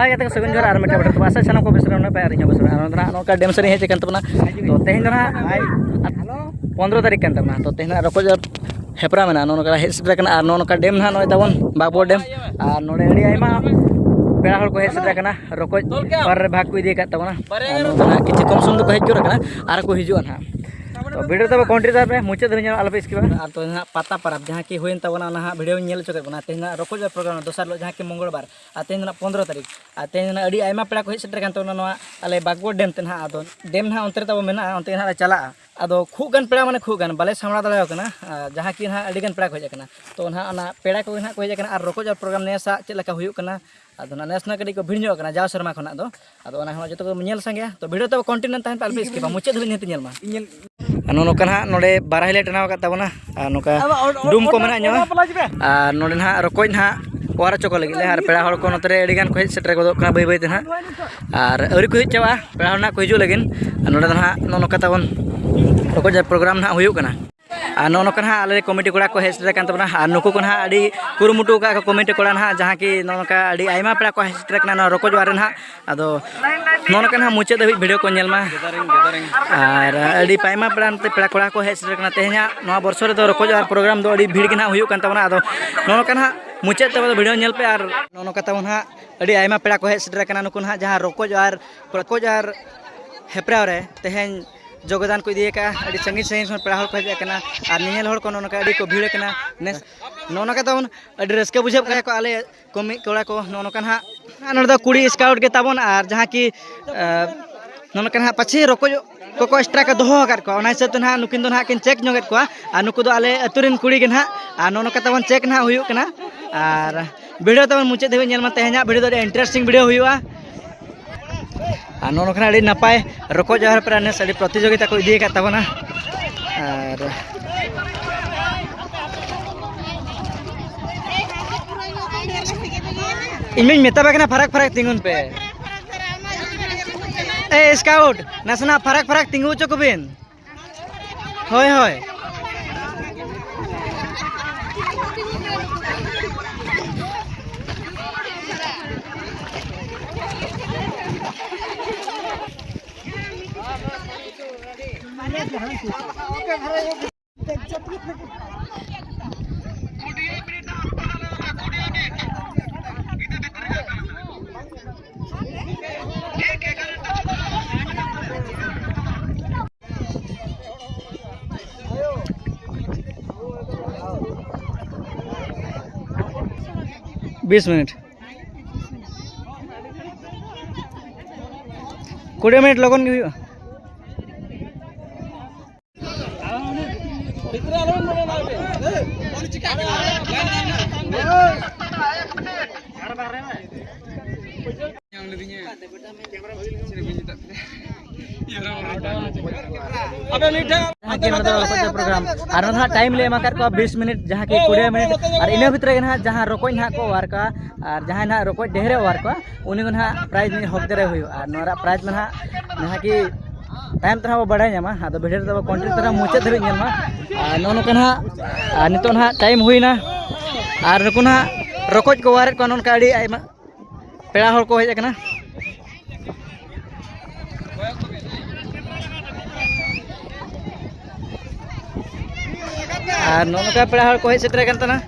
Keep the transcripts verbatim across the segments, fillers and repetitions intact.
ᱦᱟᱭ ᱜᱟᱛᱮ ᱠᱚ, ᱥᱟᱹᱜᱩᱱ ᱡᱚᱦᱟᱨ ᱟᱨ ᱢᱤᱫᱴᱮᱱ ᱵᱟᱨ ᱛᱚ ᱟᱥᱟ ᱪᱷᱟᱱᱟ ᱠᱚ ᱵᱮᱥ ᱨᱮ ᱢᱮᱱᱟᱜ ᱯᱮ ᱟᱨ ᱤᱧ ᱦᱚᱸ ᱵᱮᱥ ᱨᱮ᱾ ᱟᱨ ᱱᱚᱰᱮ ᱱᱟᱦᱟᱜ ᱱᱚᱝᱠᱟ ᱰᱮᱢ ᱥᱮᱫ ᱤᱧ ᱦᱮᱡ ᱟᱠᱟᱱ ᱛᱟᱵᱚᱱᱟ᱾ ᱛᱚ ᱛᱮᱦᱮᱧ ᱫᱚ ᱱᱟᱦᱟᱜ ᱯᱚᱱᱫᱽᱨᱚ ᱛᱟᱹᱨᱤᱠᱷ ᱠᱟᱱ ᱛᱟᱵᱚᱱᱟ᱾ ᱛᱚ ᱛᱮᱦᱮᱧ ᱱᱟᱦᱟᱜ ᱨᱚᱠᱚᱡ ᱦᱮᱯᱨᱟᱣ ᱢᱮᱱᱟᱜᱼᱟ᱾ ᱱᱚᱜᱼᱚ ᱱᱚᱝᱠᱟ ᱦᱮᱡ ᱥᱮᱴᱮᱨ ᱟᱠᱟᱱᱟ᱾ ᱟᱨ ᱱᱚᱜᱼᱚ ᱱᱚᱝᱠᱟ ᱰᱮᱢ ᱱᱟᱦᱟᱜ ᱱᱚᱜᱼᱚᱭ ᱛᱟᱵᱚᱱ ᱵᱟᱜᱽᱵᱚᱲ ᱰᱮᱢ᱾ ᱟᱨ ᱱᱚᱰᱮ ᱟᱹᱰᱤ ᱟᱭᱢᱟ ᱯᱮᱲᱟ ᱦᱚᱲ ᱠᱚ ᱦᱮᱡ ᱥᱮᱴᱮᱨ ᱟᱠᱟᱱᱟ᱾ ᱨᱚᱠᱚᱡ ᱯᱟᱨ ᱨᱮ ᱵᱷᱟᱜᱽ ᱠᱚ ᱤᱫᱤ ᱟᱠᱟᱫ ᱛᱟᱵᱚᱱᱟ᱾ ᱟᱨ ᱱᱚᱝᱠᱟ ᱱᱟᱦᱟᱜ ᱠᱤᱪᱷᱩ ᱠᱚᱢ ᱥᱚᱢ ᱫᱚᱠᱚ ᱦᱮᱡ ᱡᱩᱨ ᱟᱠᱟᱱᱟ ᱟᱨ ᱠᱚ ᱦᱤᱡᱩᱜᱼᱟ ᱱᱟᱦᱟᱜ᱾ ᱛᱚ ᱵᱷᱤᱰᱤᱭᱳ ᱛᱟᱵᱚ ᱠᱚᱱᱴᱤᱱᱤᱭᱩ ᱛᱟᱦᱮᱸ ᱯᱮ, ᱢᱩᱪᱟᱹᱫ ᱫᱷᱟᱹᱵᱤᱡ ᱧᱮᱞ ᱟᱞᱚᱯᱮ ᱥᱠᱤᱯᱟ᱾ ᱟᱨ ᱛᱚ ᱱᱟᱦᱟᱜ ᱯᱟᱛᱟ ᱯᱟᱨᱟᱵᱽ ᱡᱟᱦᱟᱸ ᱠᱤ ᱦᱩᱭᱮᱱ ᱛᱟᱵᱚᱱᱟ, ᱚᱱᱟ ᱦᱟᱸᱜ ᱵᱷᱤᱰᱤᱭᱳᱧ ᱧᱮᱞ ᱦᱚᱪᱚ ᱠᱮᱫ ᱵᱚᱱᱟ᱾ ᱛᱮᱦᱮᱧ ᱱᱟᱦᱟᱜ ᱨᱚᱠᱚᱡ ᱯᱨᱳᱜᱨᱟᱢ ᱫᱚᱥᱟᱨ ᱦᱤᱞᱳᱜ ᱡᱟᱦᱟᱸ ᱠᱤ ᱢᱚᱝᱜᱚᱞ ᱵᱟᱨ, ᱟᱨ ᱛᱮᱦᱮᱧ ᱫᱚ ᱱᱟᱦᱟᱜ ᱯᱚᱱᱫᱽᱨᱚ ᱛᱟᱹᱨᱤᱠᱷ᱾ ᱟᱨ ᱛᱮᱦᱮᱧ ᱫᱚ ᱱᱟᱦᱟᱜ ᱟᱹᱰᱤ ᱟᱭᱢᱟ ᱯᱮᱲᱟ ᱠᱚ ᱦᱮᱡ ᱥᱮᱴᱮᱨ ᱟᱠᱟᱱ ᱛᱟᱵᱚᱱᱟ ᱱᱚᱣᱟ ᱟᱞᱮ ᱵᱟᱜᱽᱵᱚᱲ ᱰᱮᱢ ᱛᱮ ᱱᱟᱦᱟᱜ᱾ ᱟᱫᱚ ᱰᱮᱢ ᱱᱟᱦᱟᱜ ᱚᱱᱛᱮ ᱨᱮ ᱛᱟᱵᱚ ᱢᱮᱱᱟᱜᱼᱟ, ᱚᱱᱛᱮ ᱜᱮ ᱱᱟᱦᱟᱜ ᱞᱮ ᱪᱟᱞᱟᱜᱼᱟ᱾ ᱟᱫᱚ ᱠᱷᱩᱵ ᱜᱟᱱ ᱯᱮᱲᱟ ᱢᱟᱱᱮ ᱠᱷᱩᱵ ᱜᱟᱱ, ᱵᱟᱞᱮ ᱥᱟᱢᱲᱟᱣ ᱫᱟᱲᱮᱭᱟᱠᱚ ᱠᱟᱱᱟ᱾ ᱟᱨ ᱡᱟᱦᱟᱸ ᱠᱤ ᱱᱟᱦᱟᱜ ᱟᱹᱰᱤ ᱜᱟᱱ ᱯᱮᱲᱟ ᱠᱚ ᱦᱮᱡ ᱟᱠᱟᱱᱟ᱾ ᱛᱚ ᱱᱟᱦᱟᱜ ᱚᱱᱟ ᱯᱮᱲᱟ ᱠᱚᱜᱮ ᱱᱟᱦᱟᱜ ᱠᱚ ᱦᱮᱡ ᱟᱠᱟᱱᱟ ᱟᱨ ᱨᱚᱠᱚᱡ ᱟᱨ ᱯᱨᱳᱜᱨᱟᱢ ᱱᱮᱥᱟᱜ ᱪᱮᱫ ᱞᱮᱠᱟ ᱦᱩᱭᱩᱜ ᱠᱟᱱᱟ᱾ ᱟᱫᱚ ᱱᱟᱦᱟᱜ ᱱᱮᱥ ᱱᱟᱦᱟᱜ ᱠᱟᱹᱴᱤᱡ ᱠᱚ ᱵᱷᱤᱲ ᱧᱚᱜ ᱟᱠᱟᱱᱟ ᱡᱟᱣ ᱥᱮᱨᱢᱟ ᱠᱷᱚᱱᱟᱜ ᱫᱚ᱾ ᱟᱫᱚ ᱚᱱᱟ ᱦᱚᱸ ᱡᱚᱛᱚ ᱠᱚ ᱧᱮᱞ ᱥᱟᱸᱜᱮᱭᱟ᱾ ᱛᱚ ᱵᱷᱤᱰᱤᱭᱳ ᱛᱟᱵᱚ ᱠᱚᱱᱴᱤᱱᱤᱭᱩ ᱛᱟᱦᱮᱱ ᱯᱮ, ᱟᱞᱚᱯᱮ ᱥᱠᱤᱯᱟ, ᱢᱩᱪᱟᱹᱫ ᱫᱷᱟᱹᱵᱤᱡ ᱧᱮᱞ ᱛᱮ ᱧᱮᱞ ᱢᱟ᱾ ᱟᱨ ᱱᱚᱜᱼᱚ ᱱᱚᱝᱠᱟ ᱱᱟᱦᱟᱜ ᱱᱚᱰᱮ ᱵᱟᱨᱟᱭ ᱞᱮ ᱴᱟᱱᱟᱣ ᱟᱠᱟᱫ ᱛᱟᱵᱚᱱᱟ᱾ ᱟᱨ ᱱᱚᱝᱠᱟ ᱰᱩᱢ ᱠᱚ ᱢᱮᱱᱟᱜ ᱧᱚᱜᱼᱟ᱾ ᱟᱨ ᱱᱚᱰᱮ ᱱᱟᱦᱟᱜ ᱨᱚᱠᱚᱡ ᱱᱟᱦᱟᱜ ᱚᱣᱟᱨ ᱦᱚᱪᱚ ᱠᱚ ᱞᱟᱹᱜᱤᱫ ᱞᱮ, ᱟᱨ ᱯᱮᱲᱟ ᱦᱚᱲ ᱠᱚ ᱱᱚᱛᱮ ᱨᱮ ᱟᱹᱰᱤ ᱜᱟᱱ ᱠᱚ ᱦᱮᱡ ᱥᱮᱴᱮᱨ ᱜᱚᱫᱚᱜ ᱠᱟᱱᱟ ᱵᱟᱹᱭ ᱵᱟᱹᱭ ᱛᱮ ᱱᱟᱦᱟᱜ᱾ ᱟᱨ ᱟᱹᱣᱨᱤ ᱠᱚ ᱦᱮᱡ ᱪᱟᱵᱟᱜᱼᱟ, ᱯᱮᱲᱟ ᱦᱚᱲ ᱱᱟᱦᱟᱜ ᱠᱚ ᱦᱤᱡᱩᱜ ᱞᱟᱹᱜᱤᱫ᱾ ᱟᱨ ᱱᱚᱰᱮ ᱫᱚ ᱱᱟᱦᱟᱜ ᱱᱚᱜᱼᱚ ᱱᱚᱝᱠᱟ ᱛᱟᱵᱚᱱ ᱨᱚᱠᱚᱡ ᱟᱨ ᱯᱨᱳᱜᱨᱟᱢ ᱱᱟᱦᱟᱜ ᱦᱩᱭᱩᱜ ᱠᱟᱱᱟ᱾ ᱟᱨ ᱱᱚᱜᱼᱚ ᱱᱚᱝᱠᱟ ᱱᱟᱦᱟᱜ ᱟᱞᱮ ᱠᱚᱢᱤᱴᱤ ᱠᱚᱲᱟ ᱠᱚ ᱦᱮᱡ ᱥᱮᱴᱮᱨ ᱟᱠᱟᱱ ᱛᱟᱵᱚᱱᱟ᱾ ᱟᱨ ᱱᱩᱠᱩ ᱠᱚ ᱱᱟᱦᱟᱜ ᱟᱹᱰᱤ ᱠᱩᱨᱩᱢᱩᱴᱩ ᱟᱠᱟᱫ ᱠᱚ ᱠᱚᱢᱤᱴᱤ ᱠᱚᱲᱟ ᱱᱟᱦᱟᱜ, ᱡᱟᱦᱟᱸ ᱠᱤ ᱱᱚᱜᱼᱚ ᱱᱚᱝᱠᱟ ᱟᱹᱰᱤ ᱟᱭᱢᱟ ᱯᱮᱲᱟ ᱠᱚ ᱦᱮᱡ ᱥᱮᱴᱮᱨ ᱟᱠᱟᱱᱟ ᱱᱚᱣᱟ ᱨᱚᱠᱚᱡ ᱚᱣᱟᱨ ᱨᱮ ᱱᱟᱦᱟᱜ᱾ ᱟᱫᱚ ᱱᱚᱜᱼᱚ ᱱᱚᱝᱠᱟ ᱱᱟᱦᱟᱜ ᱢᱩᱪᱟᱹᱫ ᱫᱷᱟᱹᱵᱤᱡ ᱵᱷᱤᱰᱤᱭᱳ ᱠᱚ ᱧᱮᱞ ᱢᱟ᱾ ᱟᱨ ᱟᱹᱰᱤ ᱟᱭᱢᱟ ᱯᱮᱲᱟ ᱱᱚᱛᱮ ᱯᱮᱲᱟ ᱠᱚᱲᱟ ᱠᱚ ᱦᱮᱡ ᱥᱮᱴᱮᱨ ᱟᱠᱟᱱᱟ᱾ ᱛᱮᱦᱮᱧᱟᱜ ᱱᱚᱣᱟ ᱵᱚᱨᱥᱚ ᱨᱮᱫᱚ ᱨᱚᱠᱚᱡ ᱚᱣᱟᱨ ᱯᱨᱳᱜᱨᱟᱢ ᱫᱚ ᱟᱹᱰᱤ ᱵᱷᱤᱲ ᱜᱮ ᱱᱟᱦᱟᱜ ᱦᱩᱭᱩᱜ ᱠᱟᱱ ᱛᱟᱵᱚᱱᱟ᱾ ᱟᱫᱚ ᱱᱚᱜᱼᱚ ᱱᱚᱝᱠᱟ ᱱᱟᱦᱟᱜ ᱢᱩᱪᱟᱹᱫ ᱛᱟᱵᱚᱱ ᱵᱷᱤᱰᱤᱭᱳ ᱧᱮᱞ ᱯᱮ᱾ ᱟᱨ ᱱᱚᱜᱼᱚ ᱱᱚᱝᱠᱟ ᱛᱟᱵᱚᱱ ᱱᱟᱦᱟᱜ ᱟᱹᱰᱤ ᱟᱭᱢᱟ ᱯᱮᱲᱟ ᱠᱚ ᱦᱮᱡ ᱥᱮᱴᱮᱨ ᱟᱠᱟᱱᱟ᱾ ᱱᱩᱠᱩ ᱱᱟᱦᱟᱜ ᱡᱟᱦᱟᱸ ᱨᱚᱠᱚᱡ ᱟᱨ, ᱨᱚᱠᱚᱡ ᱟᱨ ᱦᱮᱯᱨᱟᱣ ᱨᱮ ᱛᱮᱦᱮᱧ ᱡᱳᱜᱽᱫᱟᱱ ᱠᱚ ᱤᱫᱤ ᱟᱠᱟᱫᱼᱟ᱾ ᱟᱹᱰᱤ ᱥᱟᱺᱜᱤᱧ ᱥᱟᱺᱜᱤᱧ ᱠᱷᱚᱱ ᱯᱮᱲᱟ ᱦᱚᱲ ᱠᱚ ᱦᱮᱡ ᱟᱠᱟᱱᱟ ᱟᱨ ᱧᱮᱧᱮᱞ ᱦᱚᱲ ᱠᱚ ᱱᱚᱜᱼᱚ ᱱᱚᱝᱠᱟ ᱟᱹᱰᱤ ᱠᱚ ᱵᱷᱤᱲ ᱟᱠᱟᱱᱟ᱾ ᱱᱮᱥ ᱱᱚᱜᱼᱚ ᱱᱚᱝᱠᱟ ᱛᱟᱵᱚᱱ ᱟᱹᱰᱤ ᱨᱟᱹᱥᱠᱟᱹ ᱵᱩᱡᱷᱟᱹᱜ ᱠᱟᱱᱟ ᱠᱚ ᱟᱞᱮ ᱠᱚᱢᱤ ᱠᱚᱲᱟ ᱠᱚ ᱱᱚᱜᱼᱚ ᱱᱚᱝᱠᱟ ᱱᱟᱦᱟᱜ᱾ ᱟᱨ ᱱᱚᱰᱮ ᱫᱚ ᱠᱩᱲᱤ ᱥᱠᱟᱣᱩᱴ ᱜᱮ ᱛᱟᱵᱚᱱ, ᱟᱨ ᱡᱟᱦᱟᱸ ᱠᱤ, ᱟᱨ, ᱱᱚᱜᱼᱚ ᱱᱚᱝᱠᱟ ᱱᱟᱦᱟᱜ ᱯᱟᱪᱷᱮ ᱨᱚᱠᱚᱡ ᱠᱚᱠᱚ ᱮᱠᱥᱴᱨᱟ ᱠᱚ ᱫᱚᱦᱚ ᱟᱠᱟᱫ ᱠᱚᱣᱟ, ᱚᱱᱟ ᱦᱤᱥᱟᱹᱵ ᱛᱮ ᱱᱟᱦᱟᱜ ᱱᱩᱠᱤᱱ ᱫᱚ ᱱᱟᱦᱟᱜ ᱠᱤᱱ ᱪᱮᱠ ᱧᱚᱜᱮᱫ ᱠᱚᱣᱟ᱾ ᱟᱨ ᱱᱩᱠᱩ ᱫᱚ ᱟᱞᱮ ᱟᱹᱛᱩ ᱨᱮᱱ ᱠᱩᱲᱤ ᱜᱮ ᱱᱟᱦᱟᱜ᱾ ᱟᱨ ᱱᱚᱜᱼᱚ ᱱᱚᱝᱠᱟ ᱛᱟᱵᱚᱱ ᱪᱮᱠ ᱱᱟᱦᱟᱜ ᱦᱩᱭᱩᱜ ᱠᱟᱱᱟ᱾ ᱟᱨ ᱵᱷᱤᱰᱤᱭᱳ ᱛᱟᱵᱚᱱ ᱢᱩᱪᱟᱹᱫ ᱫᱷᱟᱹᱵᱤᱡ ᱧᱮᱞ ᱢᱟ, ᱛᱮᱦᱮᱧᱟᱜ ᱵᱷᱤᱰᱤᱭᱳ ᱫᱚ ᱟᱹᱰᱤ ᱤᱱᱴᱟᱨᱮᱥᱴᱤᱝ ᱵᱷᱤᱰᱤᱭᱳ ᱦᱩᱭᱩᱜᱼᱟ᱾ ᱟᱨ ᱱᱚᱜᱼᱚ ᱱᱚᱝᱠᱟ ᱟᱹᱰᱤ ᱱᱟᱯᱟᱭ ᱨᱚᱠᱚᱡ ᱟᱨ ᱯᱨᱟᱭ ᱱᱮᱥ ᱟᱹᱰᱤ ᱯᱨᱚᱛᱤᱡᱳᱜᱤᱛᱟ ᱠᱚ ᱤᱫᱤ ᱟᱠᱟᱫ ᱛᱟᱵᱚᱱᱟ᱾ ᱟᱨ ᱤᱧ ᱢᱟᱧ ᱢᱮᱛᱟ ᱯᱮ ᱠᱟᱱᱟ ᱯᱷᱟᱨᱟᱠ ᱯᱷᱟᱨᱟᱠ ᱛᱤᱸᱜᱩᱱ ᱯᱮ᱾ ᱮ ᱥᱠᱟᱣᱩᱴ, ᱱᱟᱥᱮᱱᱟᱜ ᱯᱷᱟᱨᱟᱠ ᱯᱷᱟᱨᱟᱠ ᱛᱤᱸᱜᱩ ᱦᱚᱪᱚ ᱠᱚᱵᱤᱱ᱾ ᱦᱳᱭ, ᱦᱳᱭ᱾ ᱵᱤᱥ ᱢᱤᱱᱤᱴ᱾ ᱠᱩᱲᱤ ᱢᱤᱱᱤᱴ ᱞᱚᱜᱚᱱ ᱜᱮ ᱦᱩᱭᱩᱜᱼᱟ᱾ ᱡᱟᱦᱟᱸ ᱠᱤ ᱱᱚᱰᱮ ᱫᱚ ᱚᱠᱚᱭ ᱫᱚ ᱯᱨᱳᱜᱨᱟᱢ, ᱟᱨ ᱱᱚᱰᱮ ᱦᱟᱸᱜ ᱴᱟᱭᱤᱢ ᱞᱮ ᱮᱢ ᱟᱠᱟᱫ ᱠᱚᱣᱟ ᱵᱤᱥ ᱢᱤᱱᱤᱴ, ᱡᱟᱦᱟᱸ ᱠᱤ ᱠᱩᱲᱤ ᱢᱤᱱᱤᱴ, ᱟᱨ ᱤᱱᱟᱹ ᱵᱷᱤᱛᱨᱤ ᱨᱮᱜᱮ ᱱᱟᱦᱟᱜ ᱡᱟᱦᱟᱸ ᱨᱚᱠᱚᱡ ᱱᱟᱦᱟᱜ ᱠᱚ ᱚᱣᱟᱨ ᱠᱚᱣᱟ, ᱟᱨ ᱡᱟᱦᱟᱸᱭ ᱱᱟᱦᱟᱜ ᱨᱚᱠᱚᱡ ᱰᱷᱮᱨᱮ ᱚᱣᱟᱨ ᱠᱚᱣᱟ, ᱩᱱᱤ ᱫᱚ ᱱᱟᱦᱟᱜ ᱯᱨᱟᱭᱤᱡᱽ ᱨᱤᱱᱤᱡ ᱦᱚᱠᱫᱟᱨᱮ ᱦᱩᱭᱩᱜᱼᱟ᱾ ᱟᱨ ᱱᱚᱣᱟ ᱨᱮᱭᱟᱜ ᱯᱨᱟᱭᱤᱡᱽ ᱫᱚ ᱱᱟᱦᱟᱜ ᱡᱟᱦᱟᱸ ᱠᱤ ᱛᱟᱭᱚᱢ ᱛᱮ ᱱᱟᱦᱟᱜ ᱵᱚ ᱵᱟᱲᱟᱭ ᱧᱟᱢᱟ, ᱟᱫᱚ ᱵᱷᱤᱰᱤᱭᱳ ᱨᱮᱫᱚ ᱵᱚ ᱠᱚᱱᱴᱤᱱᱤᱭᱩ ᱛᱟᱨᱟ ᱢᱩᱪᱟᱹᱫ ᱫᱷᱟᱹᱵᱤᱡ ᱧᱮᱞ ᱢᱟ᱾ ᱟᱨ ᱱᱚᱜᱼᱚ ᱱᱚᱝᱠᱟ ᱱᱟᱦᱟᱜ, ᱟᱨ ᱱᱤᱛᱚᱜ ᱱᱟᱦᱟᱜ ᱴᱟᱭᱤᱢ ᱦᱩᱭᱱᱟ, ᱟᱨ ᱱᱩᱠᱩ ᱱᱟᱦᱟᱜ ᱨᱚᱠᱚᱡ ᱠᱚ ᱚᱣᱟᱨᱮᱫ ᱠᱚᱣᱟ, ᱱᱚᱜᱼᱚ ᱱᱚᱝᱠᱟ ᱟᱹᱰᱤ ᱟᱭᱢᱟ ᱯᱮᱲᱟ ᱦᱚᱲ ᱠᱚ ᱦᱮᱡ ᱟᱠᱟᱱᱟ᱾ ᱟᱨ ᱱᱚᱜᱼᱚ ᱱᱚᱝᱠᱟ ᱯᱮᱲᱟ ᱦᱚᱲ ᱠᱚ ᱦᱮᱡ ᱥᱮᱴᱮᱨ ᱟᱠᱟᱱ ᱛᱟᱦᱮᱱᱟ᱾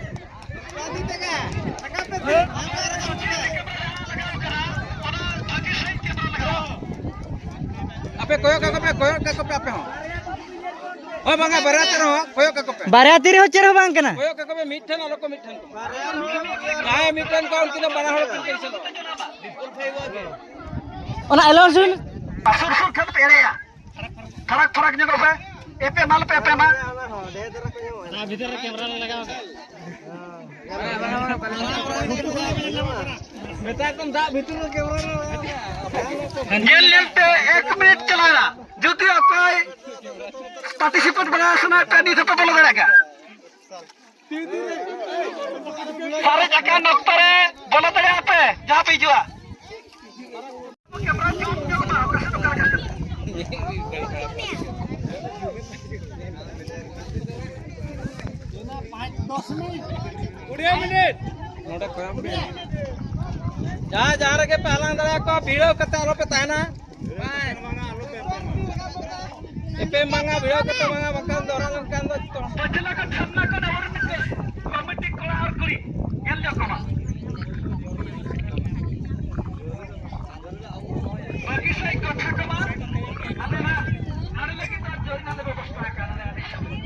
ᱟᱯᱮ ᱠᱚᱭᱚᱜ ᱠᱟᱠᱚ ᱯᱮ, ᱠᱚᱭᱚᱜ ᱠᱟᱠᱚ ᱯᱮ ᱟᱯᱮ ᱦᱚᱸ᱾ ᱦᱳᱭ, ᱵᱟᱝᱟ, ᱵᱟᱨᱭᱟ ᱛᱤ ᱨᱮᱦᱚᱸ ᱠᱚᱭᱚᱜ ᱠᱟᱠᱚ ᱯᱮ᱾ ᱵᱟᱨᱭᱟ ᱛᱤ ᱨᱮᱦᱚᱸ ᱪᱮᱫ ᱦᱚᱸ ᱵᱟᱝ ᱠᱟᱱᱟ᱾ ᱠᱚᱭᱚᱜ ᱠᱟᱠᱚ ᱯᱮ, ᱢᱤᱫ ᱴᱷᱮᱱ ᱟᱞᱚ ᱠᱚ ᱢᱤᱫ ᱴᱷᱮᱱ ᱠᱚ᱾ ᱡᱟᱦᱟᱸᱭ ᱢᱤᱫ ᱴᱷᱮᱱ ᱠᱚ, ᱩᱱᱠᱤᱱ ᱫᱚ ᱵᱟᱱᱟ ᱦᱚᱲ ᱠᱤᱱ ᱠᱮᱱᱥᱮᱞᱚᱜᱼᱟ᱾ ᱚᱱᱟ ᱮᱞᱟᱣᱩᱱᱥ ᱵᱤᱱ᱾ ᱥᱩᱨ ᱥᱩᱨ ᱠᱷᱟᱱ ᱯᱮ ᱮᱲᱮᱭᱟ᱾ ᱯᱷᱟᱨᱟᱠ ᱯᱷᱟᱨᱟᱠ ᱧᱚᱜᱚᱜ ᱯᱮ᱾ ᱮᱯᱮᱢ ᱟᱞᱚ ᱯᱮ ᱮᱯᱮᱢᱟ᱾ ᱵᱷᱤᱛᱤᱨ ᱨᱮ ᱠᱮᱢᱨᱟ ᱞᱮ ᱞᱟᱜᱟᱣ ᱠᱟᱜᱼᱟ᱾ ᱢᱮᱛᱟ ᱠᱚᱢ ᱫᱟᱜ ᱵᱷᱤᱛᱤᱨ ᱨᱮ ᱠᱮᱢᱨᱟ ᱞᱮ ᱞᱟᱜᱟᱣ ᱠᱟᱜᱼᱟ᱾ ᱧᱮᱞ ᱧᱮᱞ ᱛᱮ ᱮᱠ ᱢᱤᱱᱤᱴ ᱪᱟᱞᱟᱣ ᱮᱱᱟ᱾ ᱡᱩᱫᱤ ᱚᱠᱚᱭ ᱯᱟᱨᱴᱤᱥᱤᱯᱮᱴ ᱵᱟᱲᱟ ᱥᱟᱱᱟᱭᱮᱫ ᱯᱮ, ᱱᱤᱛ ᱦᱚᱸᱯᱮ ᱵᱚᱞᱚ ᱫᱟᱲᱮᱭᱟᱜ ᱜᱮᱭᱟ᱾ ᱥᱟᱨᱮᱡ ᱟᱠᱟᱱ ᱚᱠᱛᱚ ᱨᱮ ᱵᱚᱞᱚ ᱫᱟᱲᱮᱭᱟᱜᱼᱟ ᱯᱮ, ᱡᱟᱦᱟᱸ ᱯᱮ ᱦᱤᱡᱩᱜᱼᱟ᱾ ᱠᱩᱲᱤ ᱢᱤᱱᱤᱴ᱾ ᱡᱟᱦᱟᱸ ᱡᱟᱦᱟᱸ ᱨᱮᱜᱮ ᱯᱮ ᱦᱟᱞᱟᱝ ᱫᱟᱲᱮᱭᱟᱠᱚᱣᱟ, ᱵᱷᱤᱲᱟᱹᱣ ᱠᱟᱛᱮ ᱟᱞᱚ ᱯᱮ ᱛᱟᱦᱮᱱᱟ᱾ ᱯᱮ ᱵᱟᱝᱟ, ᱵᱷᱤᱲᱟᱹᱣ ᱠᱟᱛᱮ ᱵᱟᱝᱟ, ᱵᱟᱝᱠᱷᱟᱱ ᱫᱚᱦᱲᱟ ᱞᱮᱱᱠᱷᱟᱱ ᱫᱚ ᱯᱟᱹᱪᱷᱞᱟᱹ ᱠᱚ ᱥᱟᱢᱱᱟ ᱠᱚ ᱟᱵᱚᱨᱮᱱ ᱢᱤᱫᱴᱮᱱ ᱠᱚᱢᱤᱴᱤ ᱠᱚᱲᱟ ᱟᱨ ᱠᱩᱲᱤ ᱧᱮᱞ ᱧᱚᱜ ᱠᱚᱢᱟ᱾ ᱵᱟᱹᱠᱤ ᱥᱮᱫ ᱠᱟᱛᱷᱟ ᱠᱚᱢᱟ ᱟᱞᱮ ᱢᱟ ᱱᱚᱰᱮ ᱞᱟᱹᱜᱤᱫ ᱫᱚ ᱡᱚᱭᱱᱟ ᱞᱮ ᱵᱮᱵᱚᱥᱛᱷᱟ ᱟᱠᱟᱫᱟ ᱟᱹᱰᱤ ᱥᱟᱢᱱᱟ᱾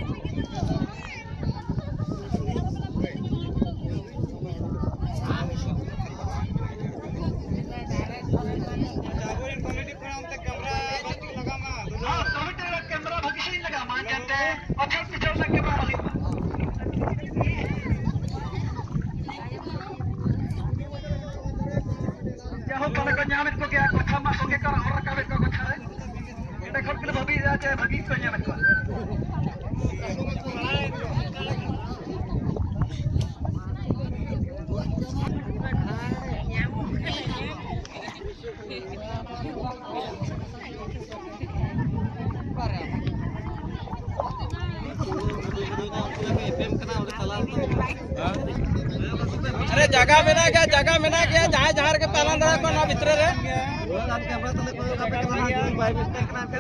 ᱡᱟᱭᱦᱳᱠ, ᱯᱟᱞᱮ ᱠᱚ ᱧᱟᱢᱮᱫ ᱠᱚᱜᱮᱭᱟ, ᱠᱚᱛᱷᱟ ᱢᱟ ᱥᱚᱸᱜᱮ ᱠᱚ ᱨᱚᱲ ᱨᱟᱠᱟᱵᱮᱫ ᱠᱚᱣᱟ ᱠᱚᱛᱷᱟ ᱨᱮ᱾ ᱮᱸᱰᱮ ᱠᱷᱚᱱ ᱜᱮᱞᱮ ᱵᱷᱟᱹᱵᱤᱭᱮᱫᱟ ᱡᱮ ᱵᱷᱟᱹᱜᱤ ᱜᱮᱠᱚ ᱧᱟᱢᱮᱫ ᱠᱚᱣᱟ᱾ ᱟᱨᱮ, ᱡᱟᱭᱜᱟ ᱢᱮᱱᱟᱜ ᱜᱮᱭᱟ, ᱡᱟᱭᱜᱟ ᱢᱮᱱᱟᱜ ᱜᱮᱭᱟ, ᱡᱟᱦᱟᱸᱭ ᱡᱟᱦᱟᱸ ᱨᱮᱜᱮ ᱯᱮ ᱟᱞᱟᱝ ᱫᱟᱲᱮᱭᱟᱜ ᱠᱟᱱᱟ ᱱᱚᱣᱟ ᱵᱷᱤᱛᱨᱤ ᱨᱮ᱾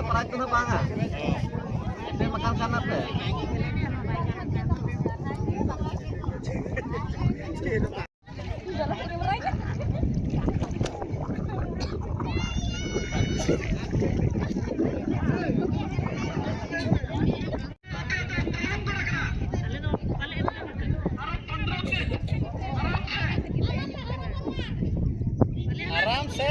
ᱯᱨᱟᱭᱤᱡᱽ ᱠᱚᱫᱚ ᱵᱟᱝᱟ᱾ ᱯᱮ ᱵᱟᱠᱷᱟᱱ ᱠᱟᱱᱟ ᱯᱮ᱾ ᱟᱨᱟᱢ ᱥᱮ᱾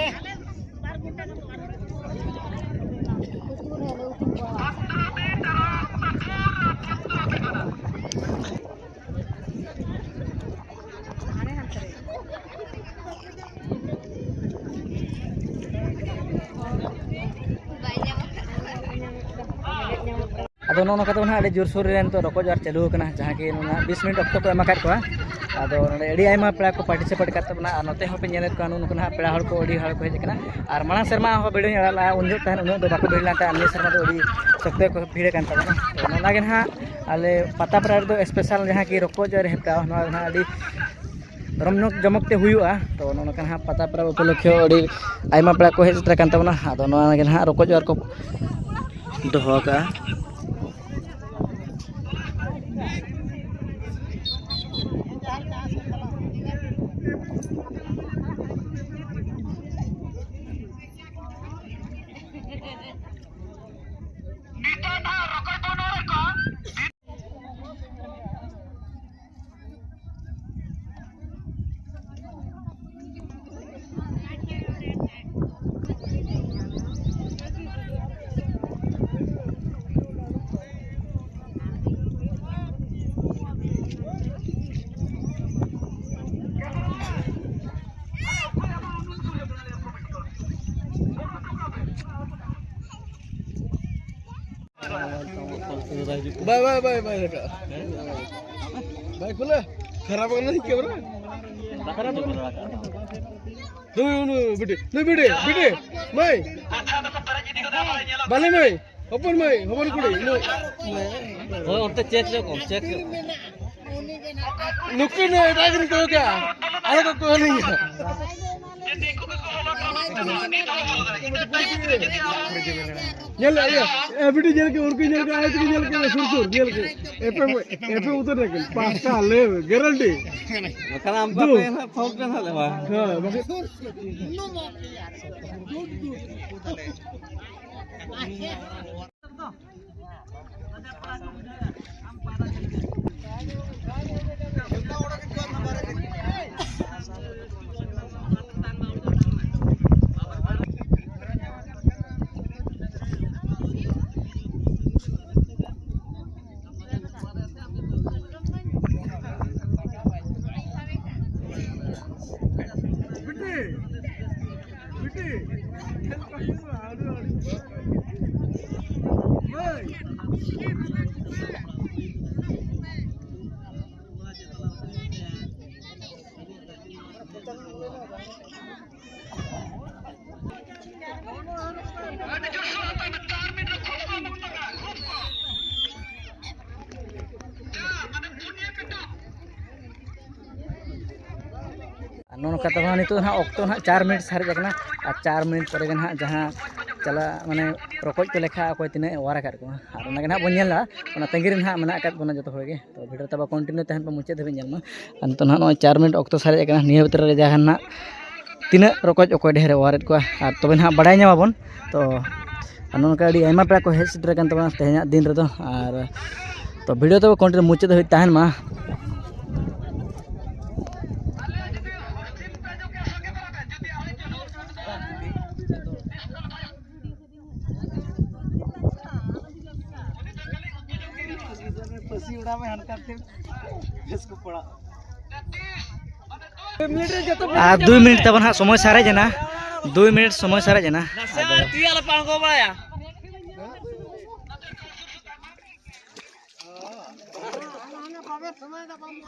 ᱟᱫᱚ ᱱᱚᱜᱼᱚ ᱱᱚᱝᱠᱟ ᱛᱮ ᱱᱟᱦᱟᱜ ᱟᱹᱰᱤ ᱡᱳᱨᱥᱳᱨ ᱨᱮ ᱱᱤᱛᱚᱜ ᱨᱚᱠᱚᱡ ᱟᱨ ᱪᱟᱹᱞᱩ ᱟᱠᱟᱱᱟ, ᱡᱟᱦᱟᱸ ᱠᱤ ᱱᱚᱣᱟ ᱵᱤᱥ ᱢᱤᱱᱤᱴ ᱚᱠᱛᱚ ᱠᱚ ᱮᱢ ᱟᱠᱟᱫ ᱠᱚᱣᱟ᱾ ᱟᱫᱚ ᱱᱚᱰᱮ ᱟᱹᱰᱤ ᱟᱭᱢᱟ ᱯᱮᱲᱟ ᱠᱚ ᱯᱟᱨᱴᱤᱥᱤᱯᱮᱴ ᱟᱠᱟᱫ ᱛᱟᱵᱚᱱᱟ, ᱟᱨ ᱱᱚᱛᱮ ᱦᱚᱸᱯᱮ ᱧᱮᱞᱮᱫ ᱠᱚᱣᱟ ᱱᱩᱜᱼᱩ ᱱᱩᱠᱩ ᱱᱟᱦᱟᱜ ᱯᱮᱲᱟ ᱦᱚᱲ ᱠᱚ ᱟᱹᱰᱤ ᱦᱚᱲ ᱠᱚ ᱦᱮᱡ ᱟᱠᱟᱱᱟ᱾ ᱟᱨ ᱢᱟᱲᱟᱝ ᱥᱮᱨᱢᱟ ᱦᱚᱸ ᱵᱷᱤᱲ ᱧᱮᱞ ᱞᱮᱫᱼᱟ, ᱩᱱ ᱡᱚᱦᱚᱜ ᱛᱟᱦᱮᱱ ᱩᱱᱟᱹᱜ ᱫᱚ ᱵᱟᱠᱚ ᱵᱷᱤᱲ ᱞᱮᱱ ᱛᱟᱦᱮᱸᱫ, ᱟᱨ ᱱᱤᱭᱟᱹ ᱥᱮᱨᱢᱟ ᱫᱚ ᱟᱹᱰᱤ ᱥᱚᱠᱛᱚ ᱜᱮᱠᱚ ᱵᱷᱤᱲ ᱟᱠᱟᱱ ᱛᱟᱵᱚᱱᱟ᱾ ᱛᱚ ᱱᱚᱜᱼᱚ ᱱᱚᱣᱟ ᱜᱮ ᱱᱟᱦᱟᱜ ᱟᱞᱮ ᱯᱟᱛᱟ ᱯᱟᱨᱟ ᱨᱮᱫᱚ ᱥᱯᱮᱥᱟᱞ ᱡᱟᱦᱟᱸ ᱠᱤ ᱨᱚᱠᱚᱡ ᱟᱨ ᱦᱮᱯᱨᱟᱣ, ᱱᱚᱣᱟ ᱫᱚ ᱱᱟᱦᱟᱜ ᱟᱹᱰᱤ ᱨᱚᱢᱡᱚᱠ ᱡᱚᱢᱚᱠ ᱛᱮ ᱦᱩᱭᱩᱜᱼᱟ᱾ ᱛᱚ ᱱᱚᱜᱼᱚ ᱱᱚᱝᱠᱟ ᱱᱟᱦᱟᱜ ᱯᱟᱛᱟ ᱯᱚᱨᱚᱵᱽ ᱩᱯᱚᱞᱚᱠᱠᱷᱮ ᱟᱹᱰᱤ ᱟᱭᱢᱟ ᱯᱮᱲᱟ ᱠᱚ ᱦᱮᱡ ᱥᱮᱴᱮᱨ ᱟᱠᱟᱱ ᱛᱟᱵᱚᱱᱟ᱾ ᱟᱫᱚ ᱱᱚᱣᱟ ᱜᱮ ᱱᱟᱦᱟᱜ ᱨᱚᱠᱚᱡ ᱟᱨ ᱠᱚ ᱫᱚᱦᱚ ᱟᱠᱟᱫᱼᱟ᱾ ᱵᱟᱭ, ᱵᱟᱭ, ᱵᱟᱭ, ᱵᱟᱭ ᱨᱟᱠᱟᱵ᱾ ᱵᱟᱭ ᱠᱷᱩᱞᱟᱹ᱾ ᱠᱷᱟᱨᱟᱯ ᱟᱠᱟᱱᱟ ᱥᱮ ᱪᱮᱫ ᱵᱚᱞᱮ? ᱱᱩᱭ, ᱱᱩᱭ, ᱵᱤᱴᱤ, ᱱᱩᱭ ᱵᱤᱴᱤ, ᱵᱤᱴᱤ, ᱢᱟᱹᱭ᱾ ᱵᱟᱞᱮ ᱢᱟᱹᱭ, ᱦᱚᱯᱚᱱ ᱢᱟᱹᱭ, ᱦᱚᱯᱚᱱ ᱠᱩᱲᱤ, ᱱᱩᱭ᱾ ᱦᱳᱭ, ᱚᱱᱛᱮ ᱪᱮᱠ ᱧᱚᱜ ᱠᱚᱢ, ᱪᱮᱠ ᱧᱚᱜ ᱠᱚᱢ᱾ ᱱᱩᱠᱤᱱ ᱮᱴᱟᱜ ᱠᱤᱱ ᱠᱚᱭᱚᱜᱟ, ᱟᱞᱮ ᱠᱚ ᱠᱚᱭᱚᱜ ᱞᱤᱧᱟ᱾ ᱧᱮᱞ, ᱤᱭᱟᱹ, ᱮ, ᱵᱤᱴᱤ ᱧᱮᱞ ᱠᱮ, ᱩᱱᱠᱩ ᱧᱮᱞ ᱠᱮ, ᱟᱭ ᱛᱟᱹᱠᱤᱱ ᱧᱮᱞ ᱠᱮ, ᱥᱩᱨ ᱥᱩᱨ ᱧᱮᱞ ᱠᱮ᱾ ᱮᱯᱮᱢ, ᱮᱯᱮᱢ ᱩᱛᱟᱹᱨ ᱱᱟᱠᱤᱱ, ᱯᱟᱠᱟ ᱞᱟᱹᱭ ᱢᱮ, ᱜᱮᱨᱮᱱᱴᱤ᱾ ᱵᱟᱠᱷᱟᱱ ᱟᱢ ᱫᱩ᱾ ᱵᱟᱯᱮ ᱮᱱᱟ, ᱯᱷᱚᱞ ᱯᱮ ᱱᱟᱞᱮ ᱵᱟ᱾ ᱦᱮᱸ, ᱵᱟᱠᱷᱟᱱ ᱟᱨ ᱱᱚᱜᱼᱚ ᱱᱚᱝᱠᱟ ᱛᱮ ᱱᱤᱛᱚᱜ ᱱᱟᱦᱟᱜ ᱚᱠᱛᱚ ᱱᱟᱦᱟᱜ ᱪᱟᱨ ᱢᱤᱱᱤᱴ ᱥᱟᱨᱮᱡ ᱟᱠᱟᱱᱟ᱾ ᱟᱨ ᱪᱟᱨ ᱢᱤᱱᱤᱴ ᱯᱚᱨᱮ ᱜᱮ ᱱᱟᱦᱟᱜ ᱡᱟᱦᱟᱸ ᱪᱟᱞᱟᱜ, ᱢᱟᱱᱮ ᱨᱚᱠᱚᱡ ᱠᱚ ᱞᱮᱠᱷᱟ ᱚᱠᱚᱭ ᱛᱤᱱᱟᱹᱜ ᱮ ᱚᱣᱟᱨ ᱟᱠᱟᱫ ᱠᱚᱣᱟ, ᱟᱨ ᱚᱱᱟ ᱜᱮ ᱱᱟᱦᱟᱜ ᱵᱚᱱ ᱧᱮᱞᱟ᱾ ᱚᱱᱟ ᱛᱟᱺᱜᱤ ᱨᱮ ᱱᱟᱦᱟᱜ ᱢᱮᱱᱟᱜ ᱟᱠᱟᱫ ᱵᱚᱱᱟ ᱡᱚᱛᱚ ᱦᱚᱲ ᱜᱮ᱾ ᱛᱚ ᱵᱷᱤᱰᱤᱭᱳ ᱛᱟᱵᱚ ᱠᱚᱱᱴᱤᱱᱤᱭᱩ ᱛᱟᱦᱮᱱ ᱯᱮ, ᱢᱩᱪᱟᱹᱫ ᱫᱷᱟᱹᱵᱤᱡ ᱧᱮᱞ ᱢᱟ᱾ ᱟᱨ ᱱᱤᱛᱚᱜ ᱱᱟᱦᱟᱜ ᱱᱚᱜᱼᱚᱭ ᱪᱟᱨ ᱢᱤᱱᱤᱴ ᱚᱠᱛᱚ ᱥᱟᱨᱮᱡ ᱟᱠᱟᱱᱟ, ᱱᱤᱭᱟᱹ ᱵᱷᱤᱛᱨᱤ ᱨᱮ ᱡᱟᱦᱟᱸ ᱱᱟᱦᱟᱜ ᱛᱤᱱᱟᱹᱜ ᱨᱚᱠᱚᱡ ᱚᱠᱚᱭ ᱰᱷᱮᱨᱮ ᱚᱣᱟᱨᱮᱫ ᱠᱚᱣᱟ, ᱟᱨ ᱛᱚᱵᱮ ᱱᱟᱦᱟᱜ ᱵᱟᱲᱟᱭ ᱧᱟᱢᱟᱵᱚᱱ᱾ ᱛᱚ ᱟᱨ ᱱᱚᱝᱠᱟ ᱟᱹᱰᱤ ᱟᱭᱢᱟ ᱯᱮᱲᱟ ᱠᱚ ᱦᱮᱡ ᱥᱮᱴᱮᱨ ᱟᱠᱟᱱ ᱛᱟᱵᱚᱱᱟ ᱛᱮᱦᱮᱧᱟᱜ ᱫᱤᱱ ᱨᱮᱫᱚ᱾ ᱟᱨ ᱛᱚ ᱵᱷᱤᱰᱤᱭᱳ ᱛᱟᱵᱚ ᱠᱚᱱᱴᱤᱱᱤᱭᱩ ᱢᱩᱪᱟᱹᱫ ᱫᱷᱟᱹᱵᱤᱡ ᱛᱟᱦᱮᱱ ᱢᱟ᱾ ᱯᱟᱹᱥᱤ ᱚᱲᱟᱜ ᱢᱮ ᱦᱟᱱᱠᱟ ᱛᱮ ᱵᱮᱥ ᱠᱚ ᱯᱟᱲᱟᱜ᱾ ᱟᱨ ᱫᱩᱭ ᱢᱤᱱᱤᱴ ᱛᱟᱵᱚᱱ ᱦᱟᱸᱜ ᱥᱚᱢᱚᱭ ᱥᱟᱨᱮᱡ ᱮᱱᱟ, ᱫᱩᱭ ᱢᱤᱱᱤᱴ ᱥᱚᱢᱚᱭ ᱥᱟᱨᱮᱡ ᱮᱱᱟ᱾ ᱟᱫᱚ ᱛᱤ ᱟᱞᱚ ᱯᱮ ᱟᱬᱜᱚ ᱵᱟᱲᱟᱭᱟ᱾